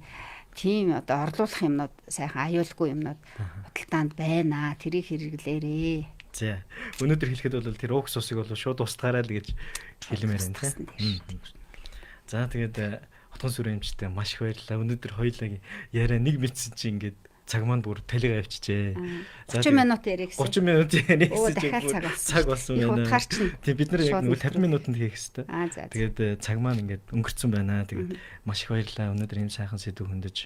[SPEAKER 2] тийм одоо орлуулах юмнууд сайхан аюулгүй юмнууд худалдаанд байна. Тэрийг хэрэглээрээ.
[SPEAKER 1] За. Өнөөдөр хэлэхэд бол тэр уксусыг бол шууд устгаарай л гэж хэлмээр байна тийм. За тэгээд Отгон сүрэн эмчтэй маш их баярлалаа. Өнөөдөр хоёулаа яриа нэг мэдсэн чи ингээд цаг маань бүр талига авчижээ.
[SPEAKER 2] За 30 минут яриа гэсэн.
[SPEAKER 1] 30 минут яриа гэсэн цаг болсон байна. Тийм бид нар яг 50 минутанд хийх хэвээр. Тэгээд цаг маань ингээд өнгөрцөн байна. Тэгээд маш их баярлалаа. Өнөөдөр ийм сайхан сэдв хөндөж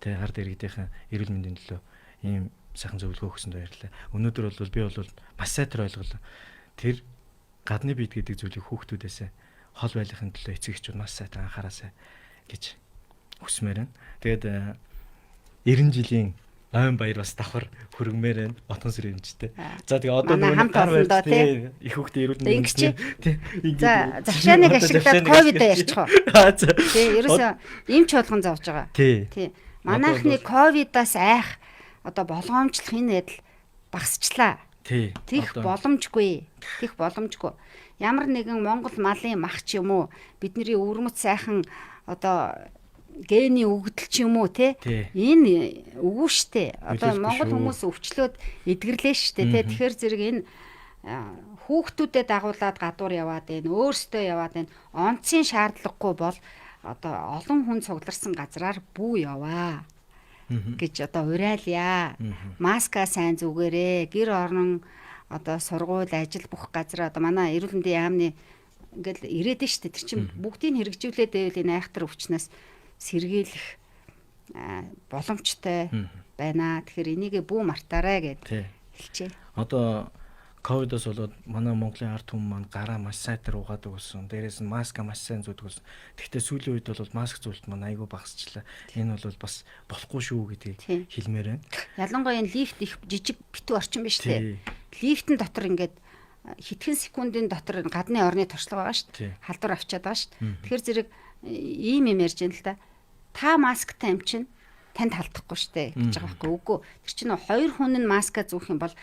[SPEAKER 1] тэг ард иргэдийнхэн эрүүл мэндийн төлөө ийм сайхан зөвлөгөө өгсөнд баярлалаа. Өнөөдөр бол би бол маш сайтар ойлголоо. Тэр гадны бид гэдэг зүйлийг хүүхдүүдээс хол байлгахын төлөө эцэг эхчүүд маш сайтар анхаараасай гэж хүсмээр байна. Тэгээд 90 жилийн ойн баяр бас давхар хөргмээр байна. Отон сүр эмчтэй. За тэгээ одоо
[SPEAKER 2] нөгөө хамт олондоо тий
[SPEAKER 1] их хүүхдээ эрүүл мэндийн
[SPEAKER 2] тий. За завшааныг ашиглаад ковидоо ярьчих уу. Тий ерөөсөө эмч болгон зовж байгаа. Тий. Манайхны ковидоос айх одоо болгоомжлох энэ байдал багасчлаа.
[SPEAKER 1] Тий.
[SPEAKER 2] Тех боломжгүй. Тех боломжгүй. Ямар нэгэн Монгол малын мах ч юм уу бидний өвөрмөц сайхан одоо гений өгдөл ч юм уу те энэ үгүй штэ. Одоо Монгол хүмүүс өвчлөөд эдгэрлээ штэ те. Тэгэхээр зэрэг энэ хүүхдүүдэд дагуулад гадуур яваад байна, өөрсдөө яваад байна. Онцын шаардлагагүй бол одоо олон хүн цугларсан газраар бүү яваа гэж одоо уриалъя. Маска сайн зүгээрээ гэр орон одоо сургууль, ажил бүх газар одоо манай эрүүл мэндийн яамны ингээл ирээд штэ. Тэр чинь бүгдийг хэрэгжүүлээд байвал энэ айхтар өвчнөөс сэргийлэх боломжтой байна. Тэгэхээр энийг бүү мартаарай гэд хэлчихэ.
[SPEAKER 1] Одоо ковидоос болоод манай Монголын ард түмэн маань гараа маш сайтар угаадаг болсон. Дээрээс нь маска маш сайн зүүдэг болсон. Тэгэхдээ сүүлийн үед бол маск зүүлт маань айгүй багасчлаа. Энэ бол бас болохгүй шүү гэдгийг хэлмээр байна.
[SPEAKER 2] Ялангуяа энэ лифт их жижиг битүү орчин биш үү? Лифтэн дотор ингээд хэдхэн секундын дотор гадны орны туршлага байгаа шүү дээ. Халдвар авчиад байгаа шүү дээ. Тэгэхээр зэрэг ийм юм ярьж байна л да. Та масктай юм чинь танд халдахгүй шүү дээ гэж байгаа байхгүй үгүй. Тэр чинь хоёр хүн нь маска зүүх юм бол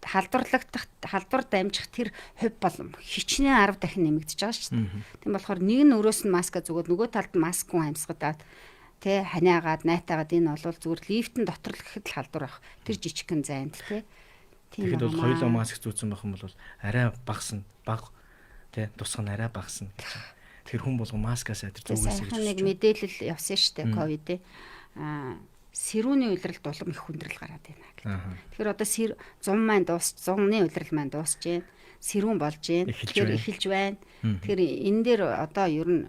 [SPEAKER 2] халдварлагдах, халдвар дамжих тэр хувь бол хичнээн 10 дахин нэмэгдэж байгаа шүү дээ. Тийм болохоор нэг нь өрөөс нь маска зүгөөд нөгөө талд нь маскгүй амьсгадаад тэ ханиагаад найтаагаад энэ бол зүгээр лифтэн дотор л гэхэд л халдвар байх. Тэр жижигхэн зайд тэ.
[SPEAKER 1] Тийм. Тэгэхэд бол хоёулаа маск зүүцэн байх юм бол арай багасна. Баг тэ тусах нь арай багасна гэж. Тэр хүн болгон маскаа сайтар
[SPEAKER 2] зүгээсэй гэж. Нэг мэдээлэл явсан шүү дээ ковид. Сэрүүний улиралд улам их хүндрэл гараад байна гэдэг. Тэгэхээр одоо зун маань дуус, зунны улирал маань дуусж байна. Сэрүүн болж байна. Тэгэхээр эхэлж байна. Тэгэхээр энэ дээр одоо ер нь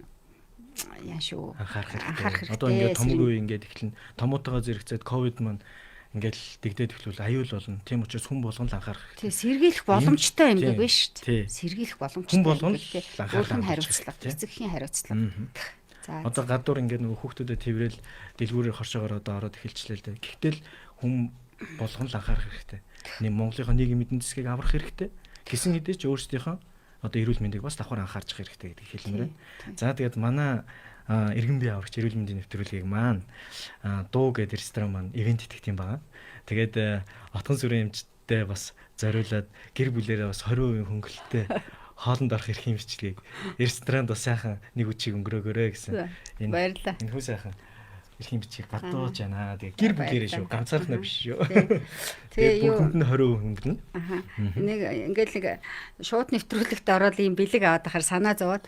[SPEAKER 2] яа шүү
[SPEAKER 1] анхаарах хэрэгтэй. Одоо ингээд томгүй ингээд эхэлнэ. Томоотойгоо зэрэгцээд ковид маань ингээд л дэгдээд эхлүүл аюул болно. Тийм учраас хүн болгон л анхаарах
[SPEAKER 2] хэрэгтэй. Тийм сэргийлэх боломжтой юм биш шүү дээ. Сэргийлэх боломжтой.
[SPEAKER 1] Хүн болгон л анхаарах
[SPEAKER 2] хариуцлага. Эцэгхийн хариуцлага.
[SPEAKER 1] За одоо гадуур ингээд нөгөө хүүхдүүдэд тэрвэл дэлгүүрээр хоршоогоор одоо ороод эхэлчлээ л дээ. Гэхдээ л хүн болгон л анхаарах хэрэгтэй. Нэг Монголынхоо нийгмийн эдийн засгийг аврах хэрэгтэй. Гэсэн хэдий ч өөрсдийнхөө одоо эрүүл мэндийг бас давхар анхаарч хэрэгтэй гэдгийг хэлмээр байна. За тэгээд манай иргэн бие аврагч эрүүл мэндийн нэвтрүүлгийг маань дуу гэдэг ресторан маань ивент итгэх юм байна. Тэгээд Отгон сүрэн эмчтэй бас зориулаад гэр бүлээрээ бас 20% хөнгөлөлттэй хоолнд орох эрхийн бичлэгийг ресторанд бас сайхан нэг үчиг өнгөрөөгөөрэй гэсэн.
[SPEAKER 2] Энэ баярлалаа.
[SPEAKER 1] Энэ хүү сайхан Эрхийн бичгийг гадууж байна. Тэгээ гэр бүлээрээ шүү. Ганцаархнаа биш шүү.
[SPEAKER 2] Тэгээ юу
[SPEAKER 1] бүгдэнд нь 20% хөнгөнө.
[SPEAKER 2] Аха. Нэг ингээл нэг шууд нэвтрүүлэгт ороод ийм бэлэг аваад ахаар санаа зовоод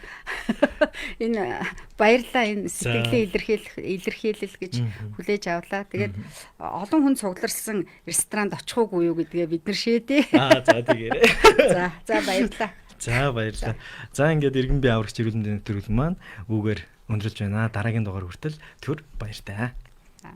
[SPEAKER 2] энэ баярлаа, энэ сэтгэлээ илэрхийлэл гэж хүлээж авлаа. Тэгээд олон хүн цугларсан ресторанд очих уугүй юу гэдгээ бид нар шийдээ.
[SPEAKER 1] Аа, за, тэгээрэй.
[SPEAKER 2] За за, баярлалаа.
[SPEAKER 1] За, баярлалаа. За, ингээд эргэн бие аврагч эрүүл мэндийн нэвтрүүлэг маань үүгээр өндөрлөж байна. Дараагийн дугаар хүртэл түр баяртай.
[SPEAKER 2] За.